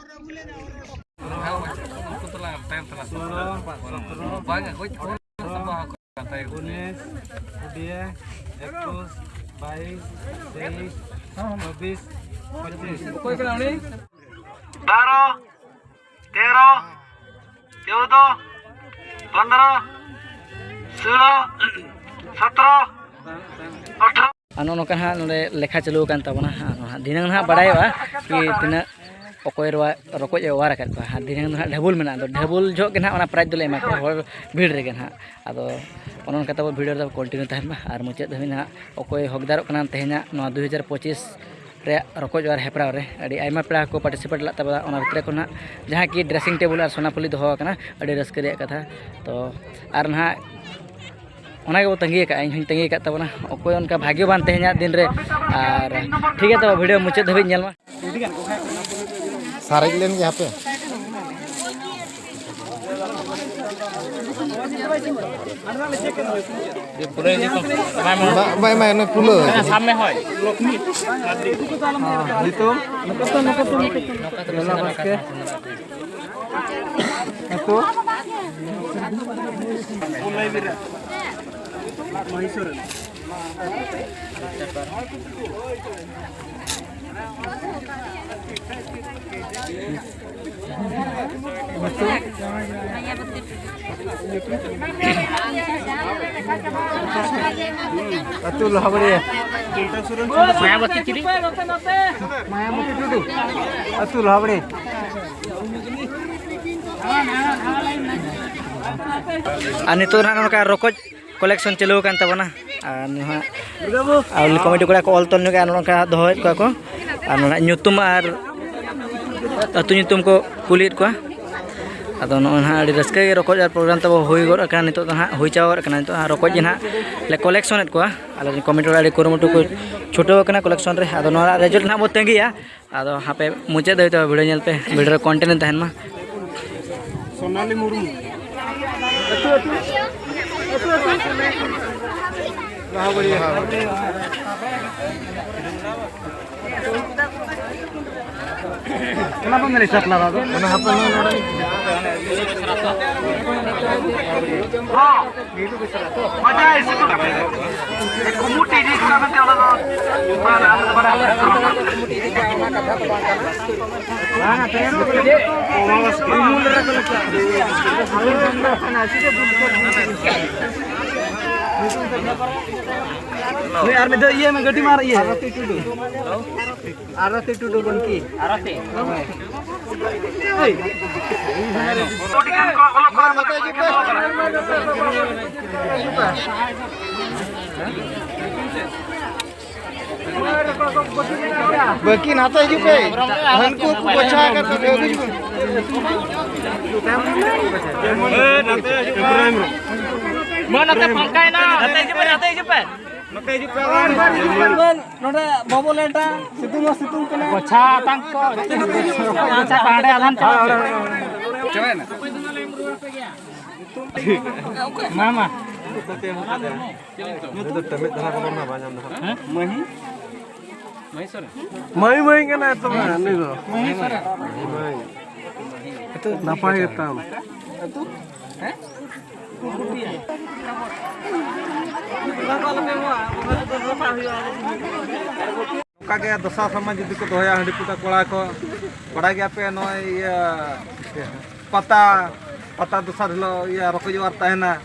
ᱩᱱᱤᱥ, ᱠᱩᱲᱤ, ᱮᱠᱩᱥ, ᱵᱟᱭᱤᱥ, ᱛᱮᱭᱤᱥ, ᱪᱚᱵᱵᱤᱥ, ᱯᱚᱸᱪᱤᱥ᱾ ᱚᱠᱚᱭ ᱠᱟᱱᱟ ᱩᱱᱤ? ᱵᱟᱨᱚ, ᱛᱮᱨᱚ, ᱪᱳᱫᱚ, ᱯᱚᱱᱫᱽᱨᱚ, ᱥᱳᱞᱳ, ᱥᱚᱛᱨᱚ, ᱟᱴᱷᱨᱚ᱾ ᱟᱨ ᱱᱚᱜᱼᱚ ᱱᱚᱝᱠᱟ ᱦᱟᱸᱜ ᱱᱚᱰᱮ ᱞᱮᱠᱷᱟ ᱪᱟᱹᱞᱩ ᱟᱠᱟᱱ ᱛᱟᱵᱚᱱᱟ᱾ ᱟᱨ ᱱᱚᱣᱟ ᱫᱷᱤᱱᱟᱹᱝ ᱱᱟᱦᱟᱜ ᱵᱟᱲᱟᱭᱚᱜᱼᱟ ᱠᱤ ᱛᱤᱱᱟᱹᱜ ᱚᱠᱚᱭ ᱨᱚᱣᱟ-, ᱨᱚᱠᱚᱡ ᱮ ᱚᱣᱟᱨ ᱟᱠᱟᱫ ᱠᱚᱣᱟ᱾ ᱟᱨ ᱫᱷᱤᱱᱟᱹᱝ ᱫᱚ ᱱᱟᱦᱟᱜ ᱰᱷᱟᱹᱵᱩᱞ ᱢᱮᱱᱟᱜᱼᱟ, ᱟᱫᱚ ᱰᱷᱟᱹᱵᱩᱞ ᱡᱚᱦᱚᱜ ᱜᱮ ᱱᱟᱦᱟᱜ ᱚᱱᱟ ᱯᱨᱟᱭᱤᱡᱽ ᱫᱚᱞᱮ ᱮᱢᱟ ᱠᱚᱣᱟ ᱦᱚᱲ ᱵᱷᱤᱲ ᱨᱮᱜᱮ ᱱᱟᱦᱟᱜ᱾ ᱟᱫᱚ ᱚᱱᱮ ᱚᱱᱠᱟ ᱛᱟᱵᱚ ᱵᱷᱤᱰᱤᱭᱳ ᱨᱮᱫᱚ ᱠᱚᱱᱴᱤᱱᱤᱭᱩ ᱛᱟᱦᱮᱱ ᱢᱟ, ᱟᱨ ᱢᱩᱪᱟᱹᱫ ᱫᱷᱟᱹᱵᱤᱡ ᱱᱟᱦᱟᱜ ᱚᱠᱚᱭ ᱦᱚᱠᱫᱟᱨᱚᱜ ᱠᱟᱱᱟ ᱛᱮᱦᱮᱧᱟᱜ ᱱᱚᱣᱟ ᱫᱩ ᱦᱟᱡᱟᱨ ᱯᱚᱸᱪᱤᱥ ᱨᱮᱭᱟᱜ ᱨᱚᱠᱚᱡ ᱚᱣᱟᱨ ᱦᱮᱯᱨᱟᱣ ᱨᱮ᱾ ᱟᱹᱰᱤ ᱟᱭᱢᱟ ᱯᱮᱲᱟ ᱠᱚ ᱯᱟᱨᱴᱤᱥᱤᱯᱮᱴ ᱞᱮᱫ ᱛᱟᱵᱚᱱᱟ, ᱚᱱᱟ ᱵᱷᱤᱛᱨᱤ ᱠᱷᱚᱱ ᱱᱟᱦᱟᱜ ᱡᱟᱦᱟᱸ ᱠᱤ ᱰᱨᱮᱥᱤᱝ ᱴᱮᱵᱩᱞ ᱟᱨ ᱥᱚᱱᱟᱯᱷᱩᱞᱤ ᱫᱚᱦᱚ ᱟᱠᱟᱱᱟ᱾ ᱟᱹᱰᱤ ᱨᱟᱹᱥᱠᱟᱹ ᱨᱮᱭᱟᱜ ᱠᱟᱛᱷᱟ᱾ ᱛᱚ ᱟᱨ ᱱᱟᱦᱟᱜ ᱚᱱᱟ ᱜᱮᱵᱚ ᱛᱟᱺᱜᱤ ᱟᱠᱟᱫᱼᱟ, ᱤᱧ ᱦᱚᱧ ᱛᱟᱺᱜᱤ ᱟᱠᱟᱫ ᱛᱟᱵᱚᱱᱟ ᱚᱠᱚᱭ ᱚᱱᱠᱟ ᱵᱷᱟᱜᱽᱭᱚᱵᱟᱱ ᱛᱮᱦᱮᱧᱟᱜ ᱫᱤᱱ ᱨᱮ᱾ ᱟᱨ ᱴᱷᱤᱠ ᱜᱮᱭᱟ, ᱛᱚᱵᱮ ᱵᱷᱤᱰᱤᱭᱳ ᱢᱩᱪᱟᱹᱫ ᱫᱷᱟᱹᱵᱤᱡ ᱧᱮᱞ ᱢᱟ᱾ ᱥᱟᱨᱮᱡ ᱞᱮᱱ ᱜᱮ ᱦᱟᱯᱮ᱾ ᱵᱟᱭ ᱮᱢᱟ, ᱵᱟᱭ ᱮᱢᱟ, ᱚᱱᱟ ᱠᱩᱞᱟᱹ᱾ ᱥᱟᱵ ᱢᱮ ᱦᱚᱭ᱾ ᱧᱩᱛᱩᱢ? ᱞᱚᱞᱟ ᱵᱟᱥᱠᱮ᱾ ᱟᱹᱛᱩ? ᱟᱹᱛᱩ ᱞᱚᱦᱟᱵᱟᱹᱲᱤ᱾ ᱢᱟᱭᱟᱵᱚᱛᱤ ᱪᱤᱞᱤ? ᱟᱹᱛᱩ ᱞᱚᱦᱟᱵᱟᱹᱲᱤ᱾ ᱟᱨ ᱱᱤᱛᱚᱜ ᱱᱟᱦᱟᱜ ᱱᱚᱝᱠᱟ ᱨᱚᱠᱚᱡ collection ᱪᱟᱹᱞᱩ ᱟᱠᱟᱱ ᱛᱟᱵᱚᱱᱟ᱾ ᱟᱨ ᱱᱚᱣᱟ ᱟᱨ ᱩᱱᱤ committee ᱠᱚᱲᱟ ᱠᱚ ᱚᱞ ᱛᱚᱞ ᱧᱚᱜ ᱟᱨ ᱱᱚᱝᱠᱟ ᱫᱚᱦᱚᱭᱮᱫ ᱠᱚᱣᱟ ᱠᱚ᱾ ᱟᱨ ᱱᱚᱰᱮ ᱧᱩᱛᱩᱢ ᱟᱨ ᱟᱹᱛᱩ ᱧᱩᱛᱩᱢ ᱠᱚ ᱠᱩᱞᱤᱭᱮᱫ ᱠᱚᱣᱟ᱾ ᱟᱫᱚ ᱱᱚᱜᱼᱚᱭ ᱱᱟᱦᱟᱜ ᱟᱹᱰᱤ ᱨᱟᱹᱥᱠᱟᱹ ᱜᱮ ᱨᱚᱠᱚᱡ ᱟᱨ program ᱛᱟᱵᱚ ᱦᱩᱭ ᱜᱚᱫ ᱟᱠᱟᱱᱟ᱾ ᱱᱤᱛᱚᱜ ᱫᱚ ᱱᱟᱦᱟᱜ ᱦᱩᱭ ᱪᱟᱵᱟ ᱜᱚᱫ ᱟᱠᱟᱱᱟ᱾ ᱱᱤᱛᱚᱜ ᱦᱟᱸᱜ ᱨᱚᱠᱚᱡ ᱜᱮ ᱱᱟᱦᱟᱜ ᱞᱮ collectionᱮᱫ ᱠᱚᱣᱟ᱾ ᱟᱞᱮ ᱨᱮᱱ committee ᱠᱚᱲᱟ ᱟᱹᱰᱤ ᱠᱩᱨᱩᱢᱩᱴᱩ ᱠᱚ ᱪᱷᱩᱴᱟᱹᱣ ᱟᱠᱟᱱᱟ collection ᱨᱮ᱾ ᱟᱫᱚ ᱱᱚᱣᱟ ᱨᱮᱱᱟᱜ result ᱱᱟᱦᱟᱜ ᱵᱚ ᱛᱟᱺᱜᱤᱭᱟ᱾ ᱟᱫᱚ ᱦᱟᱯᱮ ᱢᱩᱪᱟᱹᱫ ᱫᱷᱟᱹᱵᱤᱡ ᱛᱮ video ᱧᱮᱞ ᱯᱮ, video ᱨᱮ continue ᱛᱟᱦᱮᱱ ᱢᱟ᱾ ᱥᱳᱱᱟᱞᱤ ᱢᱩᱨᱢᱩ᱾ ᱟᱹᱛᱩ, ᱟᱹᱛᱩ᱾ ᱟᱹᱛᱩ, ᱟᱹᱛᱩ᱾ ᱞᱟᱦᱟ ᱵᱟᱹᱲᱤᱭᱟᱹ᱾ ᱚᱱᱟ ᱵᱚᱱ ᱢᱮᱱᱟ ᱥᱟᱯᱞᱟ ᱫᱚ᱾ ᱚᱱᱟ ᱦᱟᱯᱮ ᱱᱚᱰᱮ᱾ ᱦᱚᱸ᱾ ᱢᱟᱡᱟ ᱤᱥᱤ ᱠᱚ ᱠᱟᱛᱮ᱾ ᱠᱩᱢᱩᱴ ᱤᱫᱤ ᱠᱚ ᱢᱮᱱᱛᱮ ᱚᱱᱟ ᱫᱚ᱾ ᱵᱟᱝ, ᱟᱞᱮ ᱫᱚ ᱵᱟᱲᱟᱭ ᱵᱟᱝ, ᱟᱯᱮ ᱫᱚ ᱠᱩᱢᱩᱴ ᱤᱫᱤ ᱠᱚᱣᱟ, ᱚᱱᱟ ᱠᱟᱛᱷᱟ ᱫᱚ ᱵᱟᱝ ᱠᱟᱱᱟ᱾ ᱵᱟᱝ, ᱟᱯᱮ ᱫᱚ ᱠᱩᱢᱩᱴ ᱨᱮ ᱠᱚ ᱞᱮᱠᱟ᱾ ᱟᱞᱮ ᱫᱚ ᱵᱟᱝ ᱠᱟᱱᱟ, ᱪᱮᱫ ᱫᱚ ᱵᱩᱡᱽ ᱠᱟᱱᱟ? ᱦᱳᱭ, ᱟᱨ ᱢᱤᱫ ᱫᱷᱟᱣ ᱤᱭᱟᱹ ᱢᱮ, ᱜᱟᱹᱰᱤ ᱢᱟᱨ ᱤᱭᱟᱹ᱾ ᱟᱨᱚᱛᱤ ᱴᱩᱰᱩ᱾ ᱟᱨᱚᱛᱤ ᱴᱩᱰᱩ ᱜᱚᱢᱠᱮ᱾ ᱟᱨᱚᱛᱤ᱾ ᱦᱳᱭ᱾ ᱵᱟᱹᱠᱤ ᱱᱟᱛᱮ ᱦᱤᱡᱩᱜ ᱯᱮ᱾ ᱦᱟᱹᱱᱠᱩ ᱠᱚ ᱜᱚᱪᱷᱟ ᱟᱠᱟᱫ ᱛᱟᱯᱮ, ᱟᱹᱜᱩ ᱦᱤᱡᱩᱜ ᱯᱮ᱾ ᱢᱟ ᱱᱟᱛᱮ ᱯᱷᱟᱸᱠᱟᱭ ᱱᱟ᱾ ᱱᱟᱛᱮ ᱦᱤᱡᱩᱜ ᱯᱮ, ᱱᱟᱛᱮ ᱦᱤᱡᱩᱜ ᱯᱮ᱾ ᱱᱚᱰᱮ ᱵᱟᱵᱚ ᱞᱮᱴᱟ, ᱥᱤᱛᱩᱝ ᱦᱚᱸ ᱥᱤᱛᱩᱝ ᱠᱟᱱᱟ᱾ ᱜᱚᱪᱷᱟ ᱛᱟᱝ ᱠᱚ, ᱜᱚᱪᱷᱟ ᱠᱚ ᱦᱟᱸᱰᱮ ᱟᱫᱷᱟᱱ ᱪᱟᱵᱟ᱾ ᱢᱟ, ᱢᱟ᱾ ᱱᱩᱭ ᱫᱚ ᱴᱮᱢᱮᱡ ᱫᱷᱟᱨᱟ ᱠᱚ ᱵᱟᱝ ᱧᱟᱢ ᱫᱟ᱾ ᱦᱮᱸ? ᱢᱟᱹᱦᱤ? ᱢᱟᱹᱦᱤ ᱥᱚᱨᱮᱱ? ᱢᱟᱹᱦᱤ ᱢᱟᱹᱦᱤ ᱠᱟᱱᱟᱭ ᱛᱚ ᱱᱩᱭ ᱫᱚ᱾ ᱢᱟᱹᱦᱤ ᱥᱚᱨᱮᱱ? ᱢᱟᱹᱦᱤ᱾ ᱱᱟᱯᱟᱭ ᱜᱮᱛᱟᱢ᱾ ᱚᱱᱠᱟ ᱜᱮ ᱫᱚᱥᱟᱨ ᱥᱮᱨᱢᱟ ᱡᱩᱫᱤ ᱠᱚ ᱫᱚᱦᱚᱭᱟ ᱦᱟᱺᱰᱤ ᱯᱩᱴᱟ ᱠᱚᱲᱟ ᱠᱚ, ᱵᱟᱲᱟᱭ ᱜᱮᱭᱟ ᱯᱮ ᱱᱚᱜᱼᱚᱭ ᱤᱭᱟᱹ ᱯᱟᱛᱟ, ᱯᱟᱛᱟ ᱫᱚᱥᱟᱨ ᱦᱤᱞᱳᱜ ᱤᱭᱟᱹ ᱨᱚᱠᱚᱡ ᱚᱣᱟᱨ ᱛᱟᱦᱮᱱᱟ᱾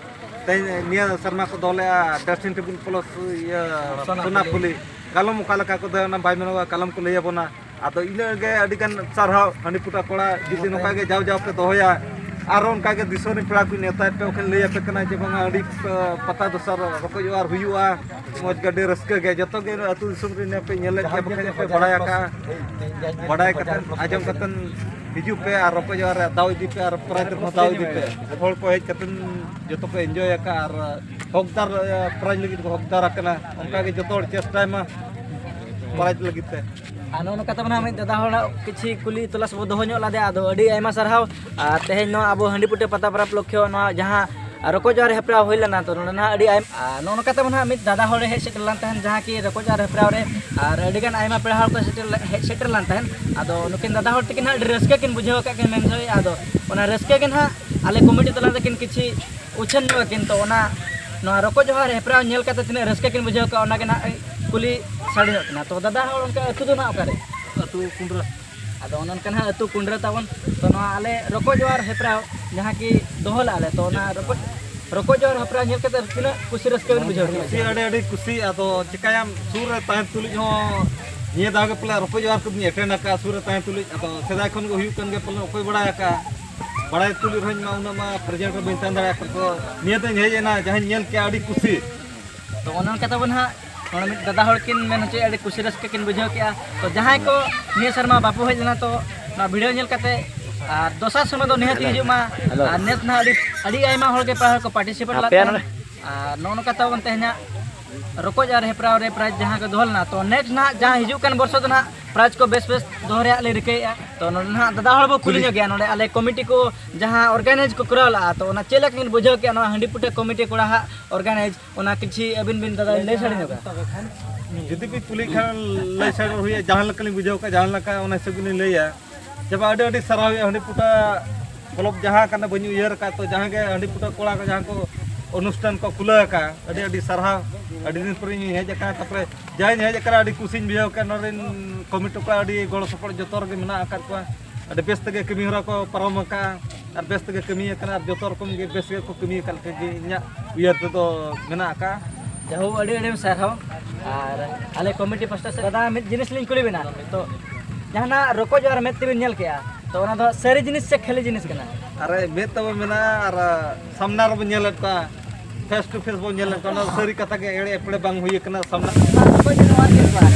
ᱛᱮᱦᱮᱧ ᱱᱤᱭᱟᱹ ᱥᱮᱨᱢᱟ ᱠᱚ ᱫᱚᱦᱚ ᱞᱮᱜᱼᱟ ᱰᱨᱮᱥᱤᱝ ᱴᱮᱵᱤᱞ ᱯᱞᱟᱥ ᱤᱭᱟᱹ ᱥᱚᱱᱟ ᱥᱚᱱᱟ ᱯᱩᱞᱤ᱾ ᱯᱩᱞᱤ᱾ ᱠᱟᱞᱚᱢ ᱚᱠᱟ ᱞᱮᱠᱟ ᱠᱚ ᱫᱚᱦᱚᱭᱟ ᱚᱱᱟ ᱵᱟᱭ ᱢᱮᱱᱚᱜᱼᱟ, ᱠᱟᱞᱚᱢ ᱠᱚ ᱞᱟᱹᱭ ᱟᱵᱚᱱᱟ᱾ ᱟᱫᱚ ᱤᱱᱟᱹᱜ ᱜᱮ ᱟᱹᱰᱤ ᱜᱟᱱ ᱥᱟᱨᱦᱟᱣ ᱦᱟᱺᱰᱤ ᱯᱩᱴᱟ ᱠᱚᱲᱟ, ᱡᱩᱫᱤ ᱱᱚᱝᱠᱟ ᱜᱮ ᱡᱟᱣ ᱡᱟᱣ ᱯᱮ ᱫᱚᱦᱚᱭᱟ, ᱟᱨᱚ ᱚᱱᱠᱟ ᱜᱮ ᱫᱤᱥᱚᱢ ᱨᱮᱱ ᱯᱮᱲᱟ ᱠᱚᱧ ᱱᱮᱣᱛᱟᱭᱮᱫ ᱯᱮ, ᱵᱟᱠᱷᱟᱱ ᱞᱟᱹᱭ ᱟᱯᱮ ᱠᱟᱱᱟ ᱡᱮ ᱵᱟᱝᱟ ᱟᱹᱰᱤ ᱯᱟᱛᱟ ᱫᱚᱥᱟᱨ ᱨᱚᱠᱚᱡ ᱚᱣᱟᱨ ᱦᱩᱭᱩᱜᱼᱟ, ᱢᱚᱡᱽ ᱜᱮ ᱟᱹᱰᱤ ᱨᱟᱹᱥᱠᱟᱹ ᱜᱮ᱾ ᱡᱚᱛᱚ ᱜᱮ ᱟᱹᱛᱩ ᱫᱤᱥᱚᱢ ᱨᱮ ᱯᱮ ᱧᱮᱞᱮᱫ ᱜᱮᱭᱟ, ᱵᱟᱠᱷᱟᱱ ᱯᱮ ᱵᱟᱲᱟᱭ ᱟᱠᱟᱫᱼᱟ, ᱵᱟᱲᱟᱭ ᱠᱟᱛᱮ ᱟᱸᱡᱚᱢ ᱠᱟᱛᱮ ᱦᱤᱡᱩᱜ ᱯᱮ ᱟᱨ ᱨᱚᱠᱚᱡ ᱚᱣᱟᱨ ᱨᱮᱭᱟᱜ ᱫᱟᱣ ᱤᱫᱤ ᱯᱮ ᱟᱨ ᱯᱨᱟᱭᱤᱡᱽ ᱨᱮᱦᱚᱸ ᱫᱟᱣ ᱤᱫᱤ ᱯᱮ᱾ ᱦᱚᱲ ᱠᱚ ᱦᱮᱡ ᱠᱟᱛᱮ ᱡᱚᱛᱚ ᱠᱚ ᱮᱱᱡᱚᱭ ᱟᱠᱟᱫᱼᱟ ᱟᱨ ᱦᱚᱠᱫᱟᱨ ᱯᱨᱟᱭᱤᱡᱽ ᱞᱟᱹᱜᱤᱫ ᱠᱚ ᱦᱚᱠᱫᱟᱨ ᱟᱠᱟᱱᱟ᱾ ᱚᱱᱠᱟ ᱜᱮ ᱡᱚᱛᱚ ᱦᱚᱲ ᱪᱮᱥᱴᱟᱭ ᱢᱟ ᱯᱨᱟᱭᱤᱡᱽ ᱞᱟᱹᱜᱤᱫ ᱛᱮ᱾ ᱟᱨ ᱱᱚᱜᱼᱚ ᱱᱚᱝᱠᱟ ᱛᱟᱵᱚᱱ ᱦᱟᱸᱜ ᱢᱤᱫ ᱫᱟᱫᱟ ᱦᱚᱲᱟᱜ ᱠᱤᱪᱷᱩ ᱠᱩᱞᱤ ᱛᱚᱞᱟᱥ ᱵᱚ ᱫᱚᱦᱚ ᱧᱚᱜ ᱞᱮᱫᱮᱭᱟ᱾ ᱟᱫᱚ ᱟᱹᱰᱤ ᱟᱭᱢᱟ ᱥᱟᱨᱦᱟᱣ᱾ ᱟᱨ ᱛᱮᱦᱮᱧ ᱱᱚᱣᱟ ᱟᱵᱚ ᱦᱟᱺᱰᱤ ᱯᱩᱴᱟᱹ ᱯᱟᱛᱟ ᱯᱚᱨᱚᱵᱽ ᱞᱚᱠᱠᱷᱮ ᱱᱚᱣᱟ ᱡᱟᱦᱟᱸ ᱨᱚᱠᱚᱡ ᱚᱣᱟᱨ ᱦᱮᱯᱨᱟᱣ ᱦᱩᱭ ᱞᱮᱱᱟ, ᱛᱚ ᱱᱚᱰᱮ ᱱᱟᱦᱟᱜ ᱟᱹᱰᱤ ᱟᱭᱢᱟ, ᱟᱨ ᱱᱚᱜᱼᱚ ᱱᱚᱝᱠᱟ ᱛᱟᱵᱚᱱ ᱦᱟᱸᱜ ᱢᱤᱫ ᱫᱟᱫᱟ ᱦᱚᱲᱮ ᱦᱮᱡ ᱥᱮᱴᱮᱨ ᱞᱮᱱ ᱛᱟᱦᱮᱸᱫ, ᱡᱟᱦᱟᱸ ᱠᱤ ᱨᱚᱠᱚᱡ ᱚᱣᱟᱨ ᱦᱮᱯᱨᱟᱣ ᱨᱮ ᱟᱨ ᱟᱹᱰᱤ ᱜᱟᱱ ᱟᱭᱢᱟ ᱯᱮᱲᱟ ᱦᱚᱲ ᱠᱚ ᱥᱮᱴᱮᱨ ᱞᱮ-, ᱦᱮᱡ ᱥᱮᱴᱮᱨ ᱞᱮᱱ ᱛᱟᱦᱮᱸᱫ᱾ ᱟᱫᱚ ᱱᱩᱠᱤᱱ ᱫᱟᱫᱟ ᱦᱚᱲ ᱛᱟᱹᱠᱤᱱ ᱦᱟᱸᱜ ᱟᱹᱰᱤ ᱨᱟᱹᱥᱠᱟᱹ ᱠᱤᱱ ᱵᱩᱡᱷᱟᱹᱣ ᱟᱠᱟᱫ ᱠᱤᱱ ᱢᱮᱱ ᱦᱩᱭᱩᱜᱼᱟ᱾ ᱟᱫᱚ ᱚᱱᱟ ᱨᱟᱹᱥᱠᱟᱹ ᱜᱮ ᱱᱟᱦᱟᱜ ᱟᱞᱮ ᱠᱚᱢᱤᱴᱤ ᱛᱟᱞᱟ ᱨᱮᱠᱤᱱ ᱠᱤᱪᱷᱤ ᱩᱪᱷᱟᱹᱱ ᱧᱚᱜ ᱟᱹᱠᱤᱱ, ᱛᱚ ᱚᱱᱟ ᱱᱚᱣᱟ ᱨᱚᱠᱚᱡ ᱚᱣᱟᱨ ᱦᱮᱯᱨᱟᱣ ᱧᱮᱞ ᱠᱟᱛᱮ ᱛᱤᱱᱟᱹᱜ ᱨᱟᱹᱥᱠᱟᱹ ᱠᱤᱱ ᱵᱩᱡᱷᱟᱹᱣ ᱠᱟᱜᱼᱟ, ᱚᱱᱟ ᱜᱮ ᱱᱟᱦᱟᱜ ᱠᱩᱞᱤ ᱥᱟᱰᱮ ᱧᱚᱜ ᱠᱟᱱᱟ᱾ ᱛᱚ ᱫᱟᱫᱟ ᱦᱚᱲ, ᱚᱱᱠᱟ ᱟᱹᱛᱩ ᱫᱚ ᱱᱟᱦᱟᱜ ᱚᱠᱟᱨᱮ? ᱟᱹᱛᱩ ᱠᱩᱸᱰᱨᱟᱹ᱾ ᱟᱫᱚ ᱚᱱᱮ ᱚᱱᱠᱟ ᱱᱟᱦᱟᱜ ᱟᱹᱛᱩ ᱠᱩᱸᱰᱨᱟᱹ ᱛᱟᱵᱚᱱ᱾ ᱛᱚ ᱱᱚᱣᱟ ᱟᱞᱮ ᱨᱚᱠᱚᱡ ᱚᱣᱟᱨ ᱦᱮᱯᱨᱟᱣ ᱡᱟᱦᱟᱸ ᱠᱤ ᱫᱚᱦᱚ ᱞᱮᱜᱼᱟ ᱞᱮ, ᱛᱚ ᱚᱱᱟ ᱨᱚᱠᱚᱡ, ᱨᱚᱠᱚᱡ ᱚᱣᱟᱨ ᱦᱮᱯᱨᱟᱣ ᱧᱮᱞ ᱠᱟᱛᱮ ᱛᱤᱱᱟᱹᱜ ᱠᱩᱥᱤ ᱨᱟᱹᱥᱠᱟᱹ ᱵᱮᱱ ᱵᱩᱡᱷᱟᱹᱣ ᱠᱮᱫᱟ? ᱠᱩᱥᱤ, ᱟᱹᱰᱤ, ᱟᱹᱰᱤ ᱠᱩᱥᱤ᱾ ᱟᱫᱚ ᱪᱤᱠᱟᱹᱭᱟᱢ, ᱥᱩᱨ ᱨᱮ ᱛᱟᱦᱮᱱ ᱛᱩᱞᱩᱡ ᱦᱚᱸ ᱱᱤᱭᱟᱹ ᱫᱷᱟᱣ ᱜᱮ ᱯᱟᱞᱮ ᱨᱚᱠᱚᱡ ᱚᱣᱟᱨ ᱠᱚᱫᱚᱧ ᱮᱴᱮᱱᱰ ᱟᱠᱟᱫᱼᱟ᱾ ᱥᱩᱨ ᱨᱮ ᱛᱟᱦᱮᱱ ᱛᱩᱞᱩᱡ, ᱟᱫᱚ ᱥᱮᱫᱟᱭ ᱠᱷᱚᱱ ᱜᱮ ᱦᱩᱭᱩᱜ ᱠᱟᱱ ᱜᱮᱭᱟ ᱯᱟᱞᱮ, ᱚᱠᱚᱭ ᱵᱟᱲᱟᱭ ᱟᱠᱟᱫᱼᱟ᱾ ᱵᱟᱲᱟᱭ ᱛᱩᱞᱩᱡ ᱨᱮᱦᱚᱸ ᱤᱧ ᱢᱟ ᱩᱱᱟᱹᱜ ᱢᱟ ᱯᱨᱮᱡᱮᱱᱴ ᱨᱮ ᱵᱟᱹᱧ ᱛᱟᱦᱮᱸ ᱫᱟᱲᱮᱭᱟᱜ ᱠᱟᱱᱟ᱾ ᱛᱚ ᱱᱤᱭᱟᱹ ᱫᱚᱧ ᱦᱮᱡ ᱮᱱᱟ, ᱡᱟᱦᱟᱸᱧ ᱧᱮᱞ ᱠᱮᱜᱼᱟ, ᱟᱹᱰᱤ ᱠᱩᱥᱤ᱾ ᱛᱚ ᱚᱱᱮ ᱚᱱᱠᱟ ᱛᱟᱵᱚᱱ ᱦᱟᱸᱜ ᱱᱚᱰᱮ ᱢᱤᱫ ᱫᱟᱫᱟ ᱦᱚᱲ ᱠᱤᱱ ᱢᱮᱱ ᱦᱚᱪᱚᱭᱮᱫᱼᱟ, ᱟᱹᱰᱤ ᱠᱩᱥᱤ ᱨᱟᱹᱥᱠᱟᱹ ᱠᱤᱱ ᱵᱩᱡᱷᱟᱹᱣ ᱠᱮᱜᱼᱟ᱾ ᱛᱚ ᱡᱟᱦᱟᱸᱭ ᱠᱚ ᱱᱤᱭᱟᱹ ᱥᱮᱨᱢᱟ ᱵᱟᱯᱮ ᱦᱮᱡ ᱞᱮᱱᱟ, ᱛᱚ ᱱᱚᱣᱟ ᱵᱷᱤᱰᱤᱭᱳ ᱧᱮᱞ ᱠᱟᱛᱮ ᱟᱨ ᱫᱚᱥᱟᱨ ᱥᱮᱨᱢᱟ ᱫᱚ ᱱᱤᱦᱟᱹᱛ ᱜᱮ ᱦᱤᱡᱩᱜ ᱢᱟ᱾ ᱟᱨ ᱱᱮᱥ ᱱᱟᱦᱟᱜ ᱟᱹᱰᱤ, ᱟᱹᱰᱤ ᱟᱭᱢᱟ ᱦᱚᱲ ᱜᱮ ᱯᱮᱲᱟ ᱦᱚᱲ ᱠᱚ ᱯᱟᱨᱴᱤᱥᱤᱯᱮᱴ ᱞᱮᱫ ᱛᱟᱦᱮᱸᱫ᱾ ᱟᱨ ᱱᱚᱜᱼᱚ ᱱᱚᱝᱠᱟ ᱛᱟᱵᱚᱱ ᱛᱮᱦᱮᱧᱟᱜ ᱨᱚᱠᱚᱡ ᱚᱣᱟᱨ ᱦᱮᱯᱨᱟᱣ ᱨᱮ ᱯᱨᱟᱭᱤᱡᱽ ᱡᱟᱦᱟᱸ ᱠᱚ ᱫᱚᱦᱚ ᱞᱮᱱᱟ, ᱛᱚ ᱱᱮᱠᱥᱴ ᱱᱟᱦᱟᱜ ᱡᱟᱦᱟᱸ ᱦᱤᱡᱩᱜ ᱠᱟᱱ ᱵᱚᱨᱥᱚ ᱫᱚ ᱱᱟᱦᱟᱜ ᱯᱨᱟᱭᱤᱡᱽ ᱠᱚ ᱵᱮᱥ ᱵᱮᱥ ᱫᱚᱦᱚ ᱨᱮᱭᱟᱜ ᱞᱮ ᱨᱤᱠᱟᱹᱭᱮᱫᱼᱟ᱾ ᱛᱚ ᱱᱚᱰᱮ ᱱᱟᱦᱟᱜ ᱫᱟᱫᱟ ᱦᱚᱲ ᱵᱚ ᱠᱩᱞᱤ ᱧᱚᱜ ᱜᱮᱭᱟ, ᱱᱚᱰᱮ ᱟᱞᱮ ᱠᱚᱢᱤᱴᱤ ᱠᱚ ᱡᱟᱦᱟᱸ ᱚᱨᱜᱟᱱᱟᱭᱤᱡᱽ ᱠᱚ ᱠᱚᱨᱟᱣ ᱞᱟᱜᱼᱟ, ᱛᱚ ᱚᱱᱟ ᱪᱮᱫ ᱞᱮᱠᱟ ᱠᱤᱱ ᱵᱩᱡᱷᱟᱹᱣ ᱠᱮᱜᱼᱟ ᱱᱚᱣᱟ ᱦᱟᱺᱰᱤ ᱯᱩᱴᱟᱹ ᱠᱚᱢᱤᱴᱤ ᱠᱚᱲᱟ ᱦᱟᱸᱜ ᱚᱨᱜᱟᱱᱟᱭᱤᱡᱽ, ᱚᱱᱟ ᱠᱤᱪᱷᱤ ᱟᱹᱵᱤᱱ ᱵᱤᱱ ᱫᱟᱫᱟ ᱞᱟᱹᱭ ᱥᱟᱰᱮ ᱧᱚᱜᱟ? ᱡᱩᱫᱤ ᱯᱮ ᱠᱩᱞᱤ ᱠᱷᱟᱱ ᱞᱟᱹᱭ ᱥᱟᱰᱮ ᱦᱩᱭᱩᱜᱼᱟ, ᱡᱟᱦᱟᱸ ᱞᱮᱠᱟᱞᱤᱧ ᱵᱩᱡᱷᱟᱹᱣ ᱠᱟᱜᱼᱟ, ᱡᱟᱦᱟᱸ ᱞᱮᱠᱟ ᱚᱱᱟ ᱦᱤᱥᱟᱹᱵ ᱜᱮᱞᱤᱧ ᱞᱟᱹᱭᱟ᱾ ᱡᱮ ᱵᱟᱝ, ᱟᱹᱰᱤ ᱟᱹᱰᱤ ᱥᱟᱨᱦᱟᱣ ᱦᱩᱭᱩᱜᱼᱟ ᱦᱟᱺᱰᱤ ᱯᱩᱴᱟ ᱠᱞᱟᱵᱽ ᱡᱟᱦᱟᱸ ᱠᱟᱱᱟ, ᱵᱟᱹᱧ ᱩᱭᱦᱟᱹᱨ ᱟᱠᱟᱫ, ᱛᱚ ᱡᱟᱦᱟᱸ ᱜᱮ ᱦᱟᱺᱰᱤ ᱯᱩᱴᱟ ᱠᱚᱲᱟ ᱠᱚ ᱡᱟᱦᱟᱸ ᱠᱚ ᱚᱱᱩᱥᱴᱷᱟᱱ ᱠᱚ ᱠᱷᱩᱞᱟᱹᱣ ᱟᱠᱟᱫᱼᱟ᱾ ᱟᱹᱰᱤ ᱟᱹᱰᱤ ᱥᱟᱨᱦᱟᱣ᱾ ᱟᱹᱰᱤ ᱫᱤᱱ ᱯᱚᱨᱮᱧ ᱦᱮᱡ ᱟᱠᱟᱱᱟ, ᱛᱟᱨᱯᱚᱨᱮ ᱡᱟᱧ ᱦᱮᱡ ᱟᱠᱟᱱᱟ, ᱟᱹᱰᱤ ᱠᱩᱥᱤᱧ ᱵᱩᱡᱷᱟᱹᱣ ᱠᱮᱫᱼᱟ᱾ ᱱᱚᱰᱮ ᱨᱮᱱ ᱠᱚᱢᱤᱴᱤ ᱠᱚ ᱟᱹᱰᱤ ᱜᱚᱲᱚ ᱥᱚᱯᱚᱦᱚᱫ ᱡᱚᱛᱚ ᱨᱮᱜᱮ ᱢᱮᱱᱟᱜ ᱟᱠᱟᱫ ᱠᱚᱣᱟ᱾ ᱟᱹᱰᱤ ᱵᱮᱥ ᱛᱮᱜᱮ ᱠᱟᱹᱢᱤ ᱦᱚᱨᱟ ᱠᱚ ᱯᱟᱨᱚᱢ ᱟᱠᱟᱫᱼᱟ ᱟᱨ ᱵᱮᱥ ᱛᱮᱜᱮ ᱠᱟᱹᱢᱤ ᱟᱠᱟᱱᱟ ᱟᱨ ᱡᱚᱛᱚ ᱨᱚᱠᱚᱢ ᱜᱮ ᱵᱮᱥ ᱜᱮᱠᱚ ᱠᱟᱹᱢᱤ ᱟᱠᱟᱫ ᱞᱮᱠᱟ ᱜᱮ ᱤᱧᱟᱹᱜ ᱩᱭᱦᱟᱹᱨ ᱛᱮᱫᱚ ᱢᱮᱱᱟᱜ ᱟᱠᱟᱫᱼᱟ᱾ ᱡᱟᱦᱳ, ᱟᱹᱰᱤ ᱟᱹᱰᱤ ᱥᱟᱨᱦᱟᱣ᱾ ᱟᱨ ᱟᱞᱮ ᱠᱚᱢᱤᱴᱤ ᱯᱟᱥᱴᱟ ᱥᱮᱫ, ᱫᱟᱫᱟ, ᱢᱤᱫ ᱡᱤᱱᱤᱥ ᱞᱤᱧ ᱠᱩᱞᱤ ᱵᱮᱱᱟ, ᱱᱤᱛᱚᱜ ᱡᱟᱦᱟᱱᱟᱜ ᱨᱚᱠᱚᱡ ᱟᱨ ᱢᱮᱫ ᱛᱮᱵᱮᱱ ᱧᱮᱞ ᱠᱮᱜᱼᱟ, ᱛᱚ ᱚᱱᱟ ᱫᱚ ᱥᱟᱹᱨᱤ ᱡᱤᱱᱤᱥ ᱥᱮ ᱠᱷᱟᱹᱞᱤ ᱡᱤᱱᱤᱥ ᱠᱟᱱᱟ? ᱟᱨᱮ, ᱢᱮᱫ ᱛᱟᱵᱚ ᱢᱮᱱᱟᱜᱼᱟ ᱟᱨ ᱥᱟᱢᱱᱟ ᱨᱮᱵᱚ ᱧᱮᱞᱮᱫ ᱠᱚᱣᱟ, ᱯᱷᱮᱥ ᱴᱩ ᱯᱷᱮᱥ ᱵᱚᱱ ᱧᱮᱞᱮᱫ ᱠᱚᱣᱟ᱾ ᱚᱱᱟ ᱥᱟᱹᱨᱤ ᱠᱟᱛᱷᱟ ᱜᱮ, ᱮᱲᱮ ᱮᱯᱲᱮ ᱵᱟᱝ ᱦᱩᱭ ᱟᱠᱟᱱᱟ ᱥᱟᱢᱱᱟ᱾ ᱚᱠᱚᱭ ᱵᱤᱱ ᱚᱣᱟᱨ ᱠᱮᱫ ᱠᱚᱣᱟ?